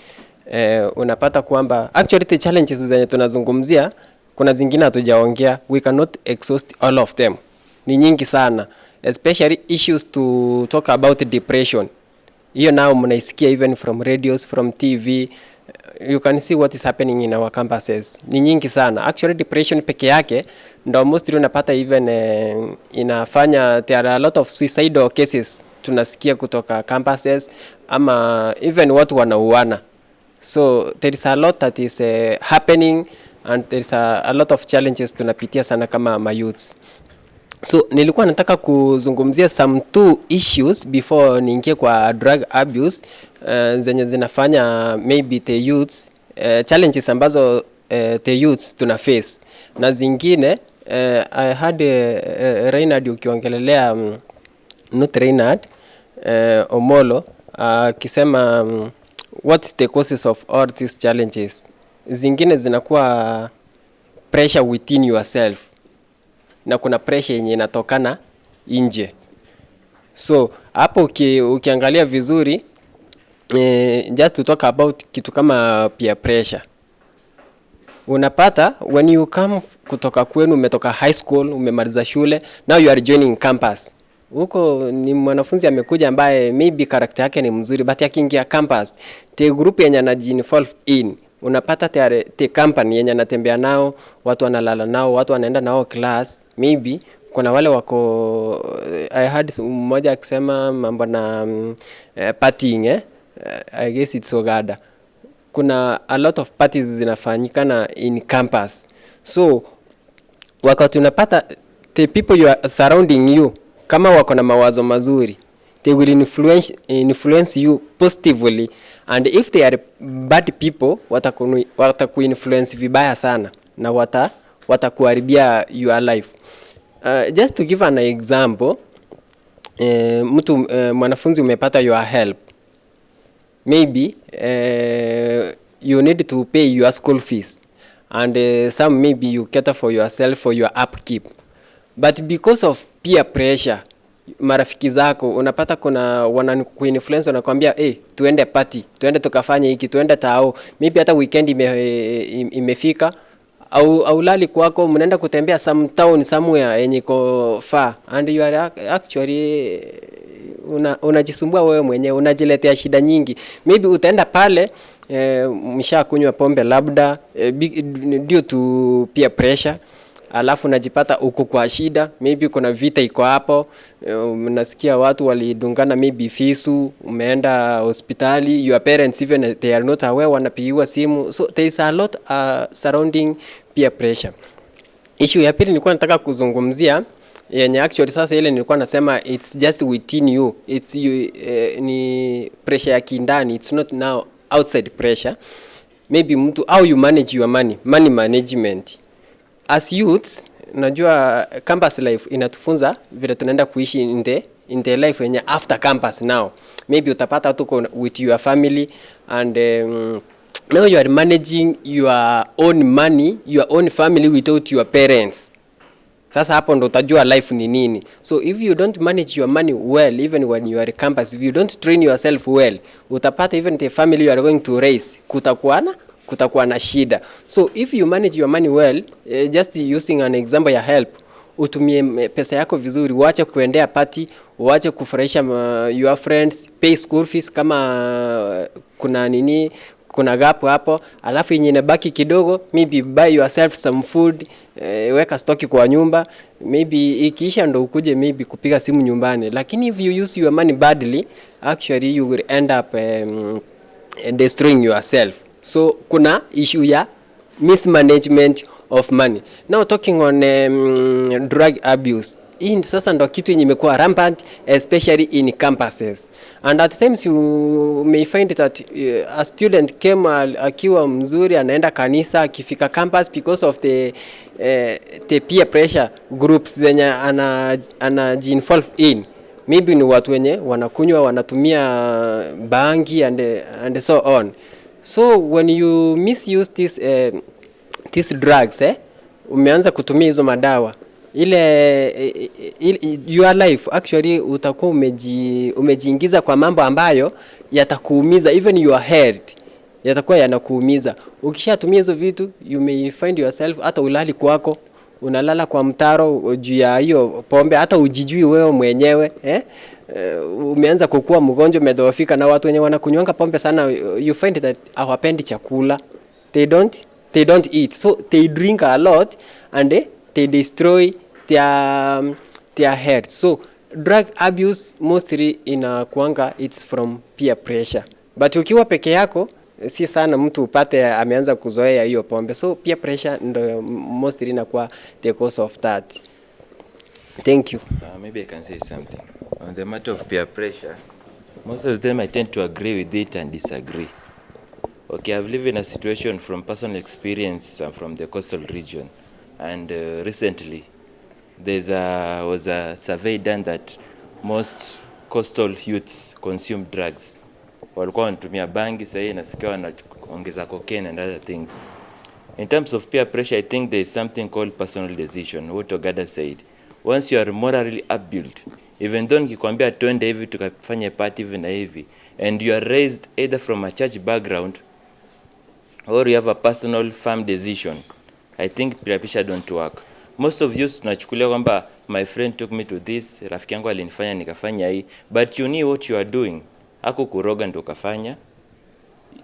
Unapata kwamba actually the challenges zenye tunazungumzia, kuna zingine hatujaongea. We cannot exhaust all of them, ni nyingi sana, especially issues to talk about depression. Hiyo nao mnaisikia even from radios, from TV. You can see what is happening in our campuses, ni nyingi sana. Actually, depression peke yake ndo mostly unapata even inafanya there are a lot of suicidal cases tunasikia kutoka campuses, ama even watu wanauana. So there is a lot that is happening, and there is a lot of challenges tunapitia sana kama mayouths. So nilikuwa nataka kuzungumzia some two issues before niingie kwa drug abuse, zenye zinafanya maybe the youths, challenges ambazo the youths tuna face, na zingine I had Reynard ukiongelelea, not Reynard, Omolo akisema what is the causes of all these challenges. Zingine zinakuwa pressure within yourself na kuna pressure yenye inatokana nje. So hapo ukiangalia vizuri, just to talk about kitu kama peer pressure, unapata when you come kutoka kwenu, umetoka high school, umemaliza shule, now you are joining campus. Huko ni mwanafunzi amekuja ambaye maybe character yake ni mzuri, but akiingia campus, the group yenye anaji-involve in, unapata tayari the company yenye anatembea nao, watu wanalala nao, watu wanaenda nao class, maybe kuna wale wako, I heard mmoja akisema mambo na partying, eh? I guess it's Ogada. Kuna a lot of parties zinafanyikana in campus. So wakati unapata the people you are surrounding you, kama wako na mawazo mazuri, they will influence you positively, and if they are bad people, watakuinfluence vibaya sana na watakuharibia your life. Just to give an example, mtu mwanafunzi umepata your HELB, maybe you need to pay your school fees and some maybe you cater for yourself, for your upkeep, but because of peer pressure, marafiki zako unapata kuna wana kuinfluence, wanakuambia, "Hey, tuende party, tuende tukafanye hiki, tuende tao." Maybe hata weekend imefika, au lali kwako, mnaenda kutembea some town somewhere yenye iko far, and you are actually unajisumbua wewe mwenyewe, unajiletea shida nyingi. Maybe utaenda pale, mshakunywa pombe labda, due to peer pressure. Alafu unajipata uko kwa shida, maybe kuna vita iko hapo, unasikia watu walidungana maybe visu, umeenda hospitali, your parents, even they are not aware, wanapigiwa simu. So there is a lot surrounding peer pressure. Issue ya pili nilikuwa nataka kuzungumzia, yenye actually sasa ile nilikuwa nasema it's just within you, it's you, ni pressure ya kindani, it's not now outside pressure. Maybe mtu, how you manage your money, money management. As youths, unajua campus life inatufunza vile tunaenda kuishi in the life yenye after campus. Now maybe utapata tuko with your family and now you are managing your own money, your own family, without your parents. Sasa hapo ndo utajua life ni nini. So if you don't manage your money well, even when you are campus, if you don't train yourself well, utapata even the family you are going to raise, kutakuwa na shida. So if you manage your money well, just using an example ya HELB, utumie pesa yako vizuri, uache kuendea party, uache kufurahisha your friends, pay school fees kama kuna nini, kuna gap hapo, alafu yenye inabaki kidogo, maybe buy yourself some food, weka stock kwa nyumba, maybe ikiisha ndo ukuje maybe kupiga simu nyumbani. Lakini if you use your money badly, actually you will end up destroying yourself. So kuna issue ya mismanagement of money. Now talking on drug abuse, hii sasa ndo kitu yenye imekuwa rampant, especially in campuses, and at times you may find that a student came akiwa mzuri, anaenda kanisa, akifika campus, because of the peer pressure groups zenye anajiinvolve in, maybe ni watu wenye wanakunywa, wanatumia bangi and so on. So when you misuse these drugs, umeanza kutumia hizo madawa, ile your life actually utakuwa umejiingiza kwa mambo ambayo yatakuumiza, even your health yatakuwa yanakuumiza. Ukishatumia hizo vitu, you may find yourself hata ulali kwako, unalala kwa mtaro juu ya hiyo pombe, hata ujijui wewe mwenyewe, eh? Umeanza kukua mgonjwa, umedhoofika. Na watu wenye wanakunywanga pombe sana, you find that hawapendi chakula, they don't eat, so they drink a lot and they destroy their health. So drug abuse mostly inakuanga it's from peer pressure, but ukiwa peke yako, si sana mtu upate ameanza kuzoea hiyo pombe. So peer pressure ndo mostly inakuwa the cause of that. Thank you. Maybe I can say something. On the matter of peer pressure, most of the time I tend to agree with it and disagree. Okay, I've lived in a situation from personal experience. I'm from the coastal region. And recently, there's a, was a survey done that most coastal youths consume drugs. Walikuwa wanatumia bangi, sahii nasikia wanaongeza cocaine and other things. In terms of peer pressure, I think there is something called personal decision, what Ogada said. Once you are morally upbuilt, even though nikikwambia twende hivi tukafanye party hivi na hivi, and you are raised either from a church background or you have a personal firm decision, I think peer pressure don't work. Most of you tunachukulia kwamba my friend took me to this, rafiki yangu alinifanya nikafanya hii, but you knew what you are doing. Hakukuroga ndo ukafanya.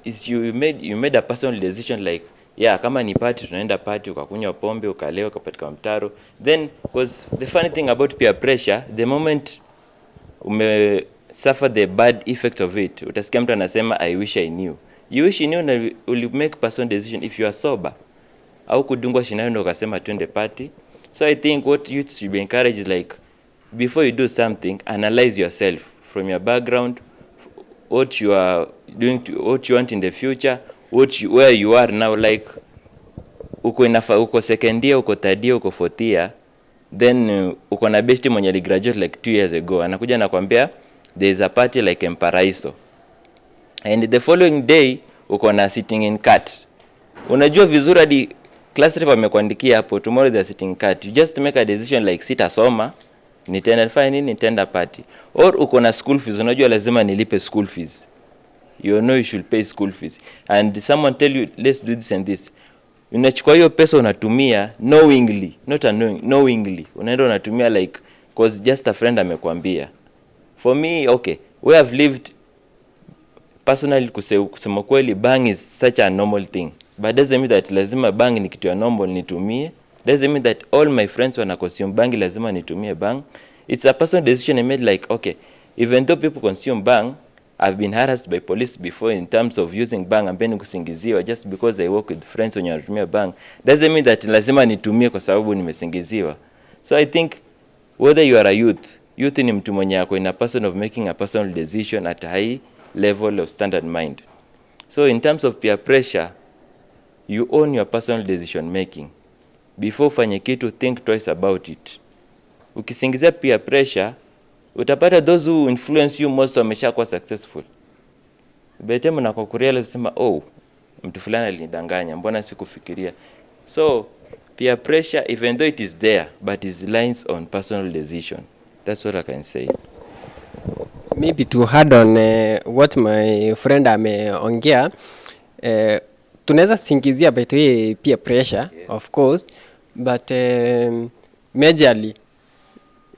Is you made a personal decision like, yeah, kama ni party, tunaenda party, ukakunywa pombe, ukalewa, ukapatika mtaro. Then, because the funny thing about peer pressure, the moment ume suffer the bad effect of it, utasikia mtu anasema, "I wish I knew." You wish you knew na uli make personal decision if you are sober au kudungwa sindano ndo ukasema twende party. So I think what youths should be encouraged is like, before you do something, analyze yourself from your background, what you are doing to, what you want in the future, where you are now. Like uko second year, uko third year, uko fourth year, then uko na best mwenye aligraduate like 2 years ago, anakuja nakwambia there is a party like Emparaiso, and the following day uko na sitting in CAT. Unajua vizuri hadi class rep amekuandikia hapo, tomorrow they are sitting CAT. You just make a decision like, sitasoma, nitaenda nifanye nini? Nitaenda party. Or uko na school fees, unajua lazima nilipe school fees, you know you should pay school fees, and someone tell you, "Let's do this and this." Unachukua hiyo pesa, unatumia knowingly, not unknowing, knowingly unaenda unatumia like 'cause just a friend amekwambia. For me, okay, where I've lived personally, kusema kweli, bang is such a normal thing, but doesn't mean that lazima bang ni kitu ya normal nitumie. Doesn't mean that all my friends wana consume bangi lazima nitumie bang. It's a personal decision I made, like, okay, even though people consume bang, I've been harassed by police before in terms of using bang and then kusingiziwa just because I work with friends wenye wanatumia bang. Doesn't mean that lazima nitumie kwa sababu nimesingiziwa. So I think whether you are a youth, youth ni mtu mwenye ako in a person of making a personal decision at a high level of standard mind. So in terms of peer pressure, you own your personal decision making. Before ufanye kitu, think twice about it. Ukisingizia peer pressure, utapata those who influence you most wameshakuwa successful. By the time unakuwa kurealize sema, "Oh, mtu fulani alinidanganya, mbona sikufikiria?" So peer pressure, even though it is there, but it lies on personal decision. That's what I can say. Maybe to add on what my friend ameongea, tunaweza singizia, by the way, peer pressure, yes, of course, but majorly,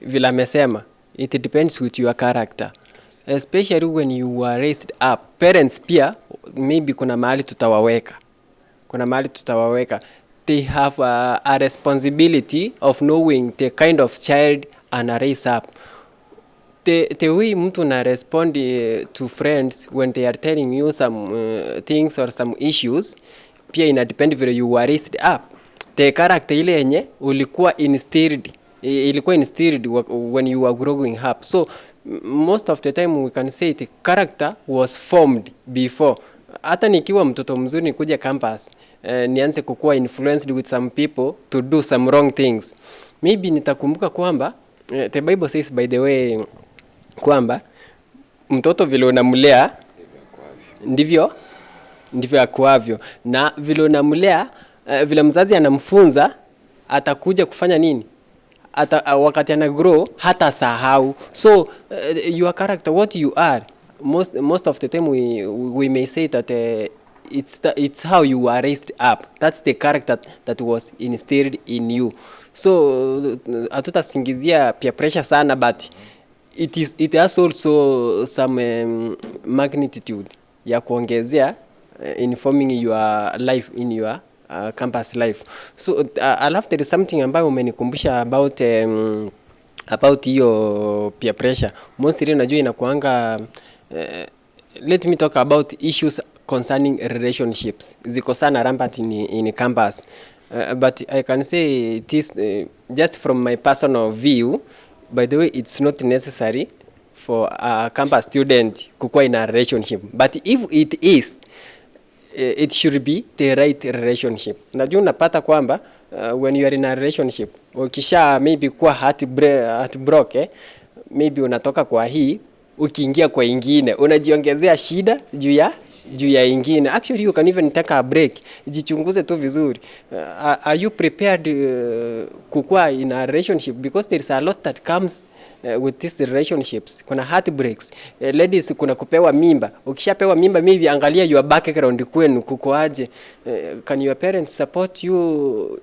vile amesema, it depends with your character, especially when you were raised up. Parents pia maybe kuna mahali tutawaweka. They have a responsibility of knowing the kind of child ana raise up. The way mtu na respond to friends when they are telling you some things or some issues pia ina depend vile you were raised up, the character ile yenye ulikuwa instilled, ilikuwa instilled when you were growing up. So most of the time we can say the character was formed before. Hata nikiwa mtoto mzuri nikuja campus, nianze kukuwa influenced with some people to do some wrong things, maybe nitakumbuka kwamba the Bible says, by the way, kwamba mtoto vile unamlea ndivyo akuavyo, na vile unamlea, vile mzazi anamfunza, atakuja kufanya nini? Ata, wakati ana grow hata sahau. So your character, what you are, most of the time we may say that it's how you were raised up. That's the character that was instilled in you. So hatutasingizia peer pressure sana, but it has also some magnitude ya kuongezea in forming your life in your campus life. So alafu there is something ambayo umenikumbusha about hiyo peer pressure. Mostly unajua inakuanga, let me talk about issues concerning relationships. Ziko sana rampant in campus, but I can say it is just from my personal view, by the way, it's not necessary for a campus student kukuwa in a relationship, but if it is, it should be the right relationship. Unajua unapata kwamba when you are in a relationship, ukisha maybe kuwa heart broke, maybe unatoka kwa hii, ukiingia kwa ingine unajiongezea shida juu ya ingine. Actually, you can even take a break, jichunguze tu vizuri. Are you prepared kukua in a relationship? Because there is a lot that comes with these relationships. Kuna heartbreaks, ladies, kuna kupewa mimba. Ukishapewa mimba, maybe angalia your background, kwenu kukoaje. Can your parents support you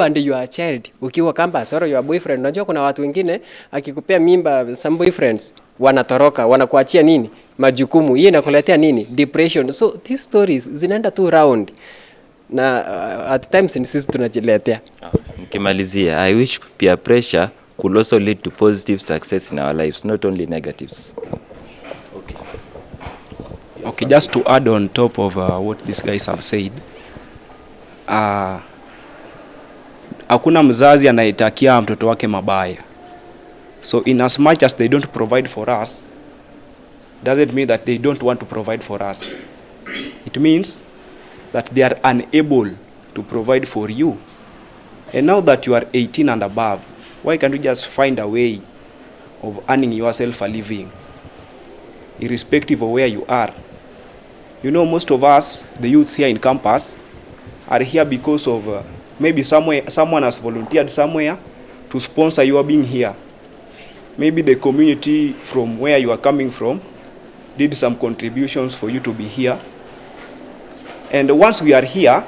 and your child ukiwa campus, or your boyfriend? Unajua kuna watu wengine akikupea mimba, some boyfriends wanatoroka, wanakuachia nini? Majukumu. Hiyo inakuletea nini? Depression. So these stories zinaenda tu round na at times ni sisi tunajiletea. Nikimalizia, I wish peer pressure could also lead to positive success in our lives, not only negatives. Okay, just to add on top of what these guys have said, hakuna mzazi anayetakia mtoto wake mabaya. So in as much as they don't provide for us, doesn't mean that they don't want to provide for us. It means that they are unable to provide for you. And now that you are 18 and above, why can't you just find a way of earning yourself a living, irrespective of where you are? Most of us, the youths here in campus, are here because of maybe somewhere someone has volunteered somewhere to sponsor your being here. Maybe the community from where you are coming from did some contributions for you to be here. And once we are here,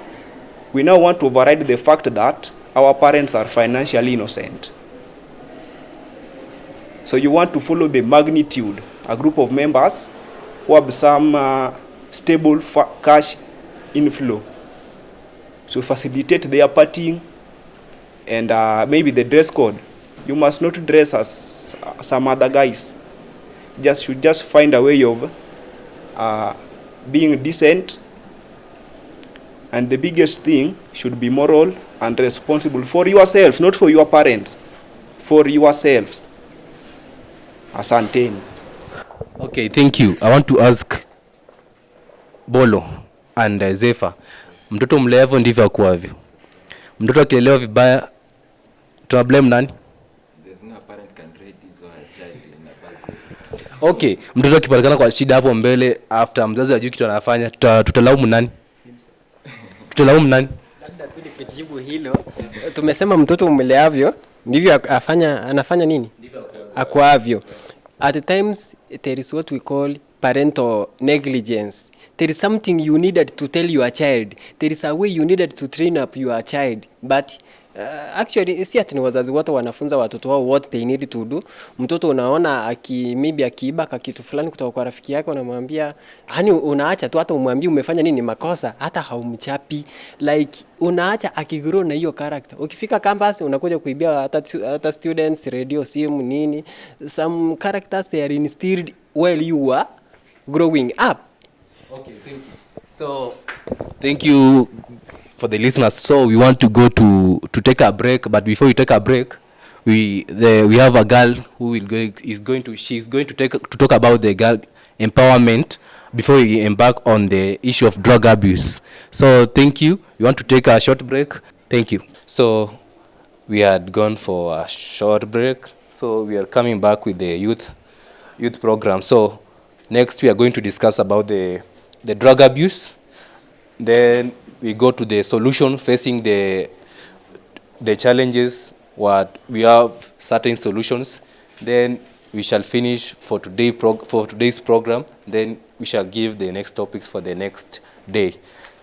we now want to override the fact that our parents are financially innocent. So you want to follow the magnitude, a group of members who have some stable cash inflow to facilitate their partying. And maybe the dress code. You must not dress as some other guys. Just you just find a way of being decent. And the biggest thing should be moral and responsible for yourself, not for your parents, for yourselves. Asanteni. Okay, thank you. I want to ask Bolo and Zefa. Mtoto mleavyo ndivyo akuavyo. Mtoto akilelewa vibaya tuna blame nani? There's no parent can raise his or her child in a bad way. Okay, mtoto akipatikana kwa shida hapo mbele after mzazi ajui kitu anafanya, tutalaumu nani? Tutalaumu nani? Labda tu nikujibu hilo, tumesema mtoto umleavyo ndivyo afanya, anafanya nini akuavyo. At times there is what we call parental negligence. There is something you needed to tell your child. There is a way you needed to train up your child, but actually si ati ni wazazi wote wanafunza watoto wao what they need to do. Mtoto unaona aki maybe akiiba ka kitu fulani kutoka kwa rafiki yake, unamwambia yani, unaacha tu, hata umwambie umefanya nini makosa, hata haumchapi, like unaacha akigrow na hiyo character. Ukifika campus unakuja kuibia hata students radio, simu, nini. Some characters, they are instilled while you are growing up. Okay, thank you. So, thank you for the listeners. So we want to go to take a break, but before we take a break, we have a girl who will go is going to she's going to take to talk about the girl empowerment before we embark on the issue of drug abuse. So thank you. We want to take a short break. Thank you. So we had gone for a short break. So we are coming back with the youth program. So next we are going to discuss about the drug abuse. Then we go to the solution facing the challenges. What we have certain solutions. Then we shall finish for today's program. Then we shall give the next topics for the next day.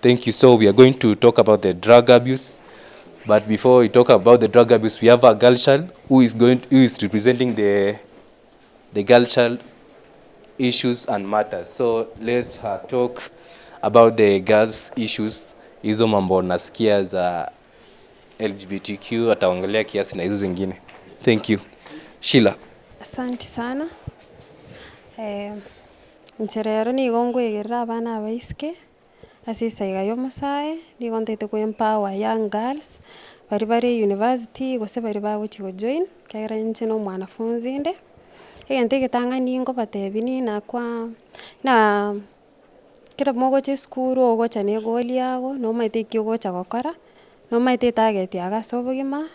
Thank you. So we are going to talk about the drug abuse. But before we talk about the drug abuse, we have a girl child who is representing the girl child issues and matters. So let her talk about the girls issues, hizo mambo nasikia za LGBTQ, ataongelea kiasi na hizo zingine. Thank you. Sheila. Asante sana. Inche rero nigo nkoegerera abana abaiseke, ase esaiga ya omosae, nigo ntaete ko empower young girls, baria bare university, gose baria bagochi gojoin, ekiagera inche na omwanafunzi inde, egento egetang'ani nkobatebia ninakwa na kera mogocha esukuru ogocha na egoli yago, nomaete eki ogocha gokora, nomaete etarget yago ase obogima,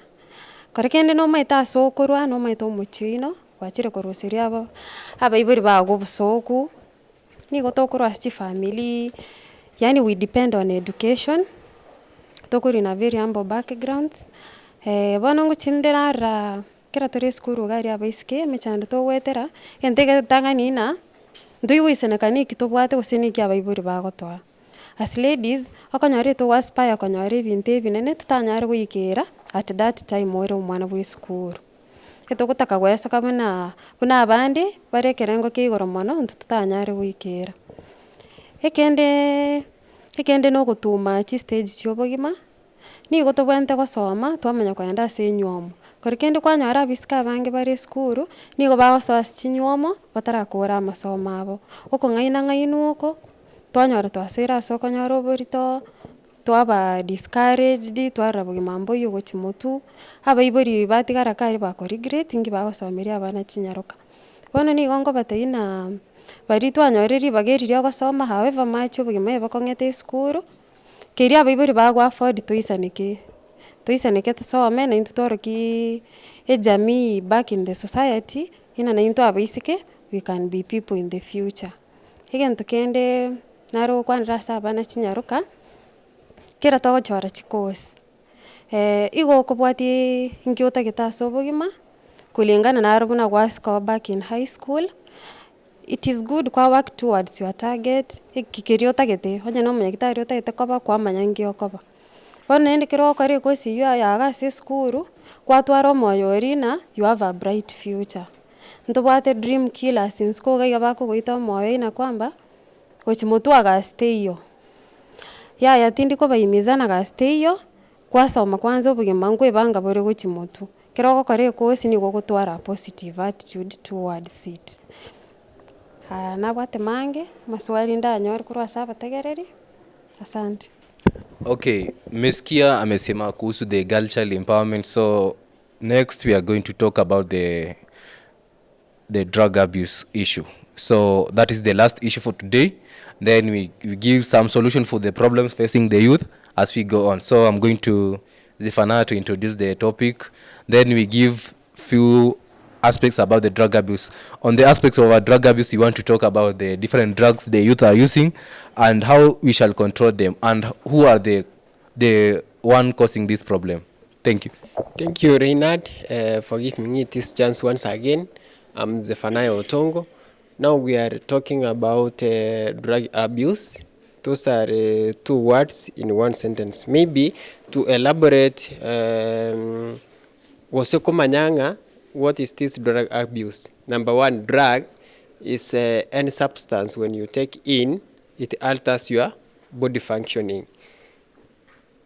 kore kende nomaete ase okorwa, nomaete omochie oino, gwachire koruseria abo abaibori bago obosoku, nigo tokorwa ase chifamiri, yaani we depend on education, tokorwa in a very humble backgrounds, bono ngochinde narora kera tore esukuru iga aria abaiseke, emechando togoetera, egento egetang'ani ng'a, ntoigoisaneka na eki tobwate gose na eki abaibori bagotoa. As ladies, okonyora togo aspire konyora ebinto ebinene, totanyare goikera at that time ore omwana bwa esukuru. Etogotaka goesoka buna buna abande, bare ekerengo kia igoro mono, intwe totanyare goikera. Ekende ekende na ogotuma chistage chia obogima, nigo tobwenerete gosoma, twamanya kogenda ase enywomo. Kore kende kwanyora abisike abange bare esukuru, nigo bagosoa ase chinywomo, batarakora amasomo abo. Okong'aina ng'ainwa oko, twanyora twasoire ase okonyora oborito, twaba discouraged, twarora bogima mboiyo gochia motwe, abaibori batigara kare bako regret nki bagosomeria abana chinyaroka. Bono nigo nkobatebia ng'a baria twanyorire ribaga eri ria ogosoma however much obogima ebokong'ete esukuru, keria abaibori bago afford toisaneke, toisaneke tusome naintwe tworokiii ejamii back in the society, ng'a naintwe abaiseke we can be people in the future. Egento kende nare gokwanera ase abana chinyaroka, kera togochora chikosi, igo okobwatiaaa nki otagete ase obogima, kulingana naro buna gwascore back in high school, it is good kwa work towards your target, eki keria otagete, onye na omonyagitari otagete koba kwamanya nki okoba. Bono naende ekero ogokora ekosi eywo yago ase esukuru, kwatwara omoyo oria ng'a you have a bright future. Ntobwate dream killers isiko iga iga bakogoita omoyo ng'a kwamba, gochia motwe agasi teiyo. Yaya tindi kobahimizana gasi teiyo, Kwasoma kwanza obogima nkoebanga bore gochi motwe, kero ogokora ekosi nigo ogotwara positive attitude towards it. Haya, nabwate mange, maswali ndanyore korwa ase abategereri, asante. Okay, mmesikia amesema kuhusu the girl child empowerment. So next we are going to talk about the drug abuse issue. So that is the last issue for today. Then we give some solution for the problems facing the youth as we go on. So I'm going to Zifana to introduce the topic. Then we give few aspects about the drug abuse. On the aspects of our drug abuse, we want to talk about the different drugs the youth are using and how we shall control them and who are the one causing this problem. Thank you. Thank you, Reynard, for giving me this chance once again. I'm Zephaniah Otongo. Now we are talking about drug abuse. Those are two words in one sentence. Maybe to elaborate, gose komanyanga, what is this drug abuse? Number one, drug is any substance when you take in, it alters your body functioning.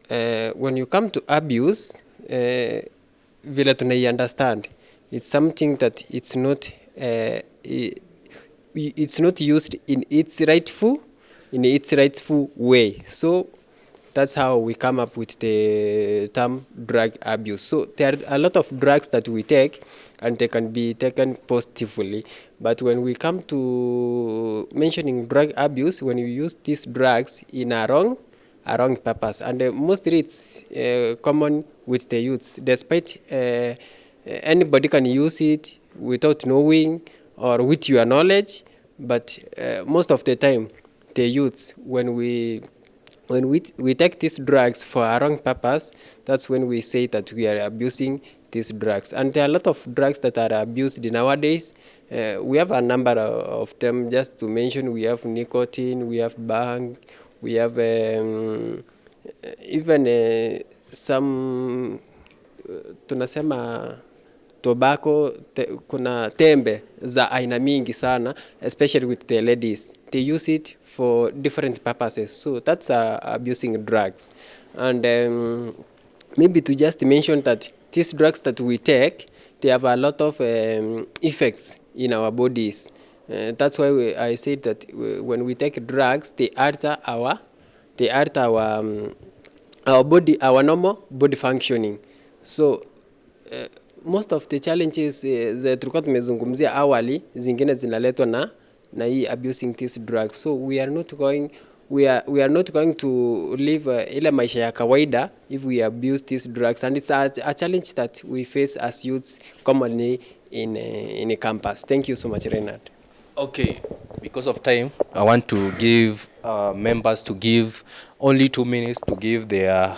When you come to abuse, vile tunai understand, it's something that it's not used in its rightful way. So that's how we come up with the term drug abuse. So there are a lot of drugs that we take, and they can be taken positively. But when we come to mentioning drug abuse, when you use these drugs in a wrong purpose, and mostly it's common with the youths, despite anybody can use it without knowing or with your knowledge, but most of the time, the youths, when we take these drugs for a wrong purpose, that's when we say that we are abusing these drugs. And there are a lot of drugs that are abused nowadays. We have a number of them. Just to mention, we have nicotine, we have bhang, we have even some tunasema tobacco kuna tembe za aina mingi sana, especially with the ladies. They use it for different purposes, so that's abusing drugs. And maybe to just mention that these drugs that we take, they have a lot of effects in our bodies. That's why I said that when we take drugs, they alter our body, our normal body functioning. So most of the challenges ze tulikuwa tumezungumzia awali, zingine zinaletwa na hii abusing these drugs. So we are not going to live ile maisha ya kawaida if we abuse these drugs, and it's a challenge that we face as youths commonly in a campus. Thank you so much, Renard. Okay, because of time, I want to give members to give only 2 minutes to give their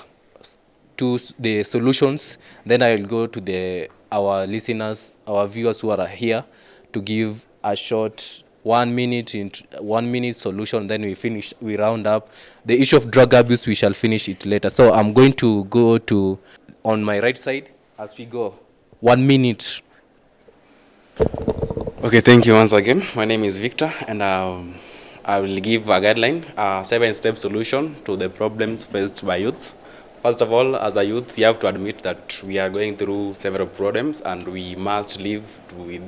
the solutions. Then I will go to the our listeners, our viewers who are here, to give a short 1 minute in 1 minute solution. Then we finish. We round up the issue of drug abuse. We shall finish it later. So I'm going to go to on my right side as we go. 1 minute. Okay, thank you once again. My name is Victor, and I will give a guideline, a seven-step solution to the problems faced by youth. First of all, as a youth, we have to admit that we are going through several problems, and we must live with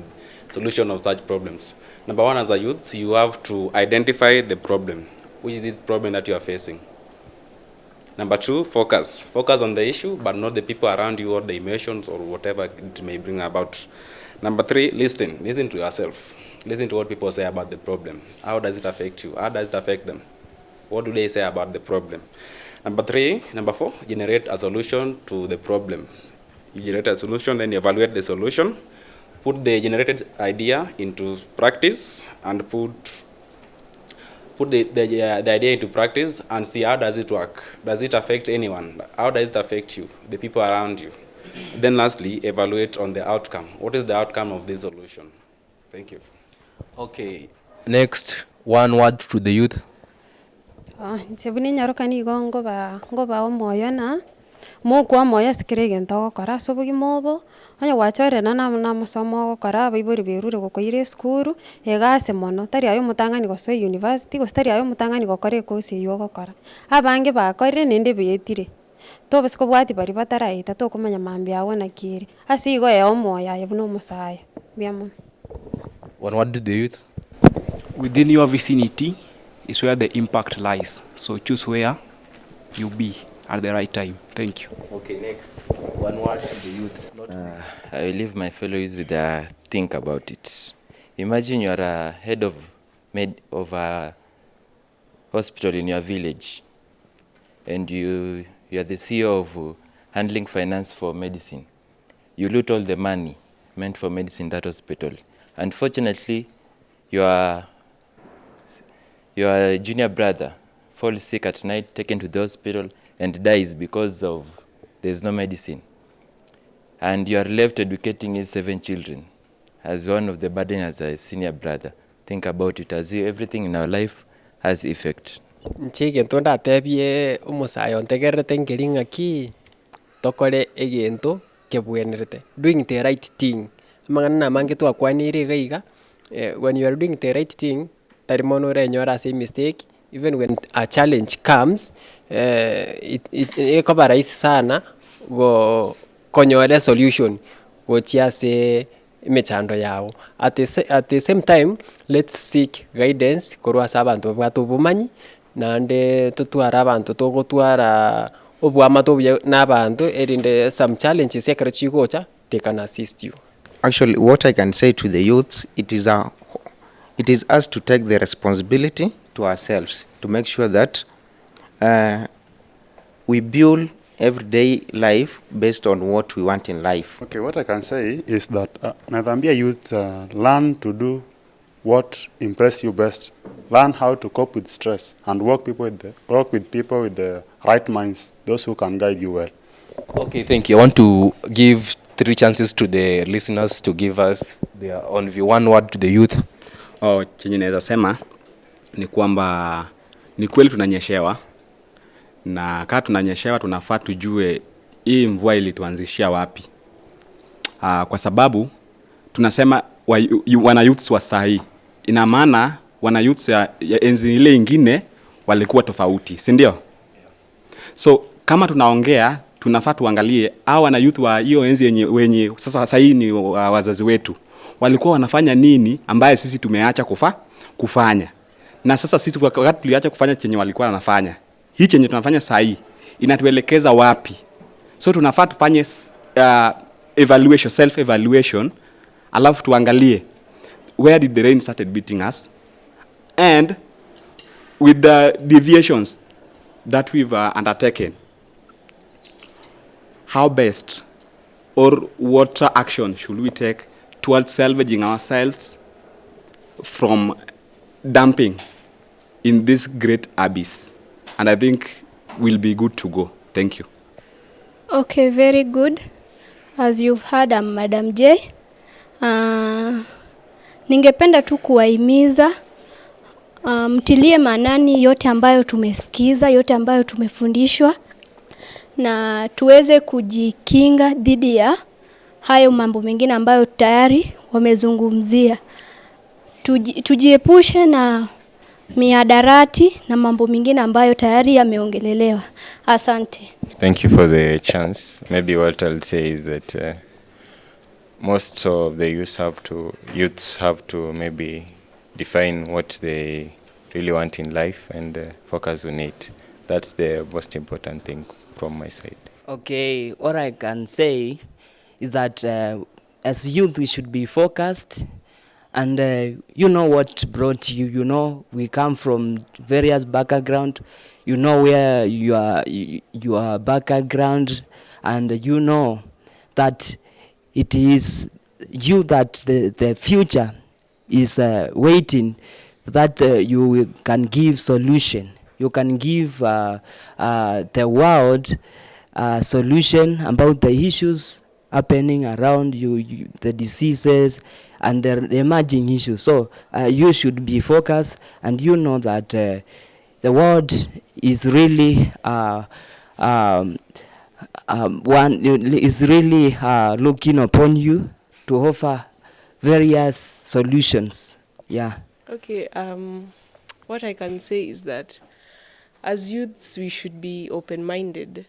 solution of such problems. Number one, as a youth, you have to identify the problem. Which is the problem that you are facing? Number two, focus. Focus on the issue, but not the people around you or the emotions or whatever it may bring about. Number three, listen. Listen to yourself. Listen to what people say about the problem. How does it affect you? How does it affect them? What do they say about the problem? Number four, generate a solution to the problem. You generate a solution, then you evaluate the solution, put the generated idea into practice, and put the idea into practice and see how does it work. Does it affect anyone? How does it affect you, the people around you? Then lastly, evaluate on the outcome. What is the outcome of this solution? Thank you. Okay. Next, one word to the youth. Ah, inche buna enyaroka nigo ngoba ngoba omoyo na, mokwa omoyo ase kera egento ogokora ase obogima obo, onye gwachorire na namasomo ogokora abaibori berure gokoira esukuru, egase mono, tari aye omotang'ani gosoa university gose tari aye omotang'ani gokora ekosi eywo ogokora. Abange bakorire naende baetire. Tobasi kobwati bari bataraita tokomanya mambia ago nakiri. Ase igo eo omoyo aye buna omosae. Mbuya mono. One word to the youth. Within your vicinity is where the impact lies. So choose where you be at the right time. Thank you. Okay, next. One word to the youth. Not I will leave my fellow youth with a think about it. Imagine you are a head of a hospital in your village, and you are the CEO of handling finance for medicine. You loot all the money meant for medicine in that hospital. Unfortunately, your junior brother falls sick at night, taken to the hospital, and dies because of there's no medicine. And you are left educating his 7 children as one of the burden as a senior brother. Think about it, as you, everything in our life has effect. Nche egento ndatebie omosae ontegererete nkeri ng'aki, tokore egento kebwenerete. Doing the right thing. Amang'ana namange twakwanire iga iga, when you are doing the right thing, tari mono orenyore ase emistake, even when a challenge comes, it ekoba rahisi sana go konyora esolution gochia ase emechando yago. At the same time, let's seek guidance korwa ase abanto babwate obomanyi, naende totware abanto togotwara obwamate obuya na abanto erinde some challenges ekero chigocha, they can assist you. Actually, what I can say to the youths, it is us to take the responsibility to ourselves to make sure that we build everyday life based on what we want in life. Okay, what I can say is that nathambia youth, learn to do what impress you best. Learn how to cope with stress and work with people with the right minds, those who can guide you well. Okay, thank you. I want to give 3 chances to the listeners to give us their own view. One word to the youth. Oh, chenye naweza sema ni kwamba ni kweli tunanyeshewa, na kaa tunanyeshewa tunafaa tujue hii mvua ilituanzishia wapi. Kwa sababu tunasema wana youths wa sahi, ina maana wana youths ya enzi ile ingine walikuwa tofauti, si ndio? So kama tunaongea tunafaa tuangalie hao wana youth wa hiyo enzi yenye wenye sasa sasa ni wazazi wetu walikuwa wanafanya nini ambaye sisi tumeacha kufanya. Na sasa sisi wakati tuliacha kufanya chenye walikuwa wanafanya, hii chenye tunafanya saa hii inatuelekeza wapi? So tunafaa tufanye evaluation, self evaluation, alafu tuangalie where did the rain started beating us, and with the deviations that we've undertaken, how best or what action should we take towards salvaging ourselves from dumping in this great abyss? And I think we'll be good to go. Thank you. Okay, very good. As you've heard, I'm Madam J. Ningependa tu kuwahimiza mtilie maanani yote ambayo tumesikiza, yote ambayo tumefundishwa, na tuweze kujikinga dhidi ya hayo mambo mengine ambayo tayari wamezungumzia. Tujiepushe na mihadarati na mambo mengine ambayo tayari yameongelelewa. Asante. Thank you for the chance. Maybe what I'll say is that most of the youths have to maybe define what they really want in life and focus on it. That's the most important thing from my side. Okay, what I can say is that as youth we should be focused, and you know what brought you. You know we come from various background. You know where you are, your background, and you know that it is you that the future is waiting, that you can give solution. You can give the world a solution about the issues happening around you, the diseases and the emerging issues. So you should be focused, and you know that the world is really one is really looking upon you to offer various solutions. Yeah. Okay. What I can say is that as youths, we should be open-minded.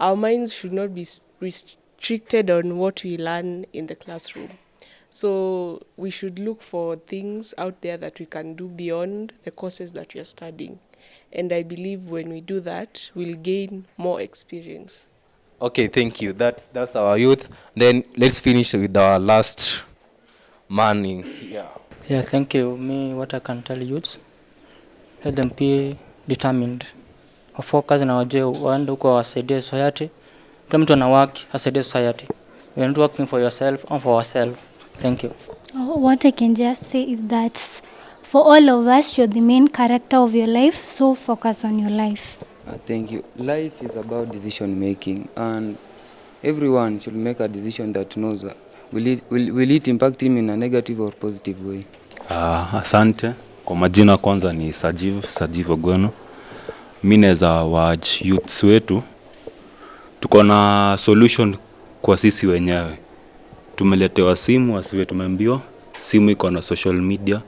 Our minds should not be restricted on what we learn in the classroom. So we should look for things out there that we can do beyond the courses that we are studying. And I believe when we do that, we'll gain more experience. Okay, thank you. That's our youth. Then let's finish with our last man in here. Yeah, thank you. Me, what I can tell youths, let them be determined. Wafocus na wajue waende huko wasaidie society. Kila mtu ana work, asaidie society. We are not working for yourself or for ourselves. Thank you. What I can just say is that for all of us, you're the main character of your life, so focus on your life. Thank you. Life is about decision making, and everyone should make a decision that knows that will it impact him in a negative or positive way. Asante. Kwa majina kwanza ni Sajiv, Sajiv Ogweno. Mi naweza waurge youths wetu, tuko na solution kwa sisi wenyewe. Tumeletewa simu, asivyo tumeambiwa, simu iko na social media,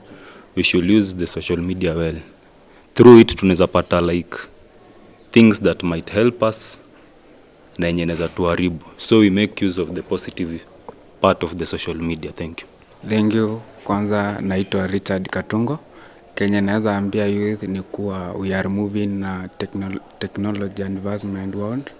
we should use the social media well. Through it tunaweza pata like things that might help us na yenye inaweza tuharibu. So we make use of the positive part of the social media. Thank you. Thank you. Kwanza naitwa Richard Katungo. Kenye naweza ambia youth ni kuwa we are moving na technology advancement world.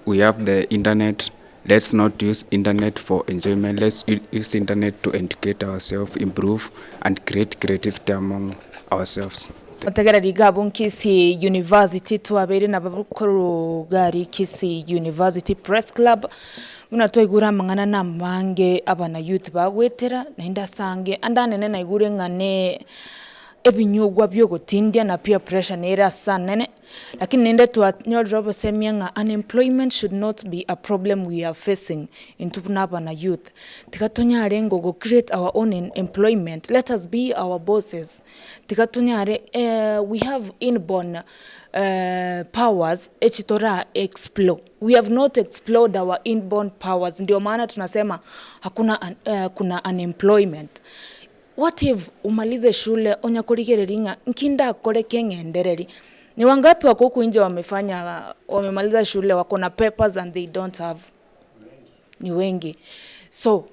We have the internet. Let's not use internet for enjoyment. Let's use internet to educate ourselves, improve and create creativity among ourselves. Mutegereri gabo Kisii University, twabere na bakorogari Kisii University Press Club muna twaigura mang'ana na mange abana youth bagwetera naende asange andanene naigure ng'ane ebinyugwa byogotindia na peer pressure nere asa nene, lakini nende twanyorire obosemia ng'a unemployment should not be a problem we are facing intwe buna abana youth. Tiga tonyare ngo create our own employment. Let us be our bosses. Tiga tonyare we have inborn powers echitora explore. We have not explored our inborn powers, ndio maana tunasema hakuna kuna unemployment. What if umalize shule onya kurigereria ng'a nkinda kore keng'endereri? Ni wangapi wako huku nje wamefanya, wamemaliza shule, wako na papers and they don't have? Ni wengi. So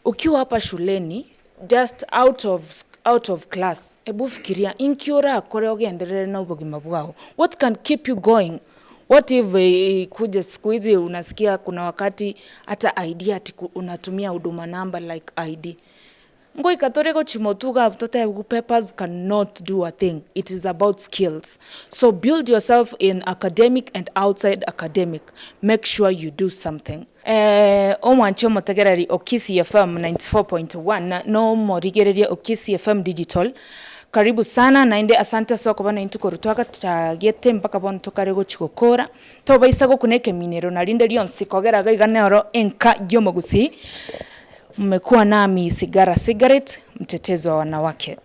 ukiwa hapa shuleni, just out of class, ebu fikiria inkiora akore ogenderere na ubugima bwao. What can keep you going? What if kuja siku hizi unasikia kuna wakati hata ID ati unatumia huduma number like ID ngoikatore gochimotuga tote. Papers cannot do a thing. It is about skills. So build yourself in academic and outside academic. Make sure you do something. Omwanche omotegereri o Kisii FM 94.1 no morigereria o Kisii FM Digital, karibu sana nainde asante soko bana intuko rutwaka tagete mpaka bono tokare gochigokora tobaisa gokuneke minero narinde rionsi kogeraga iganero enka yomogusi. Mmekuwa nami Sigara Cigarette, mtetezi wa wanawake.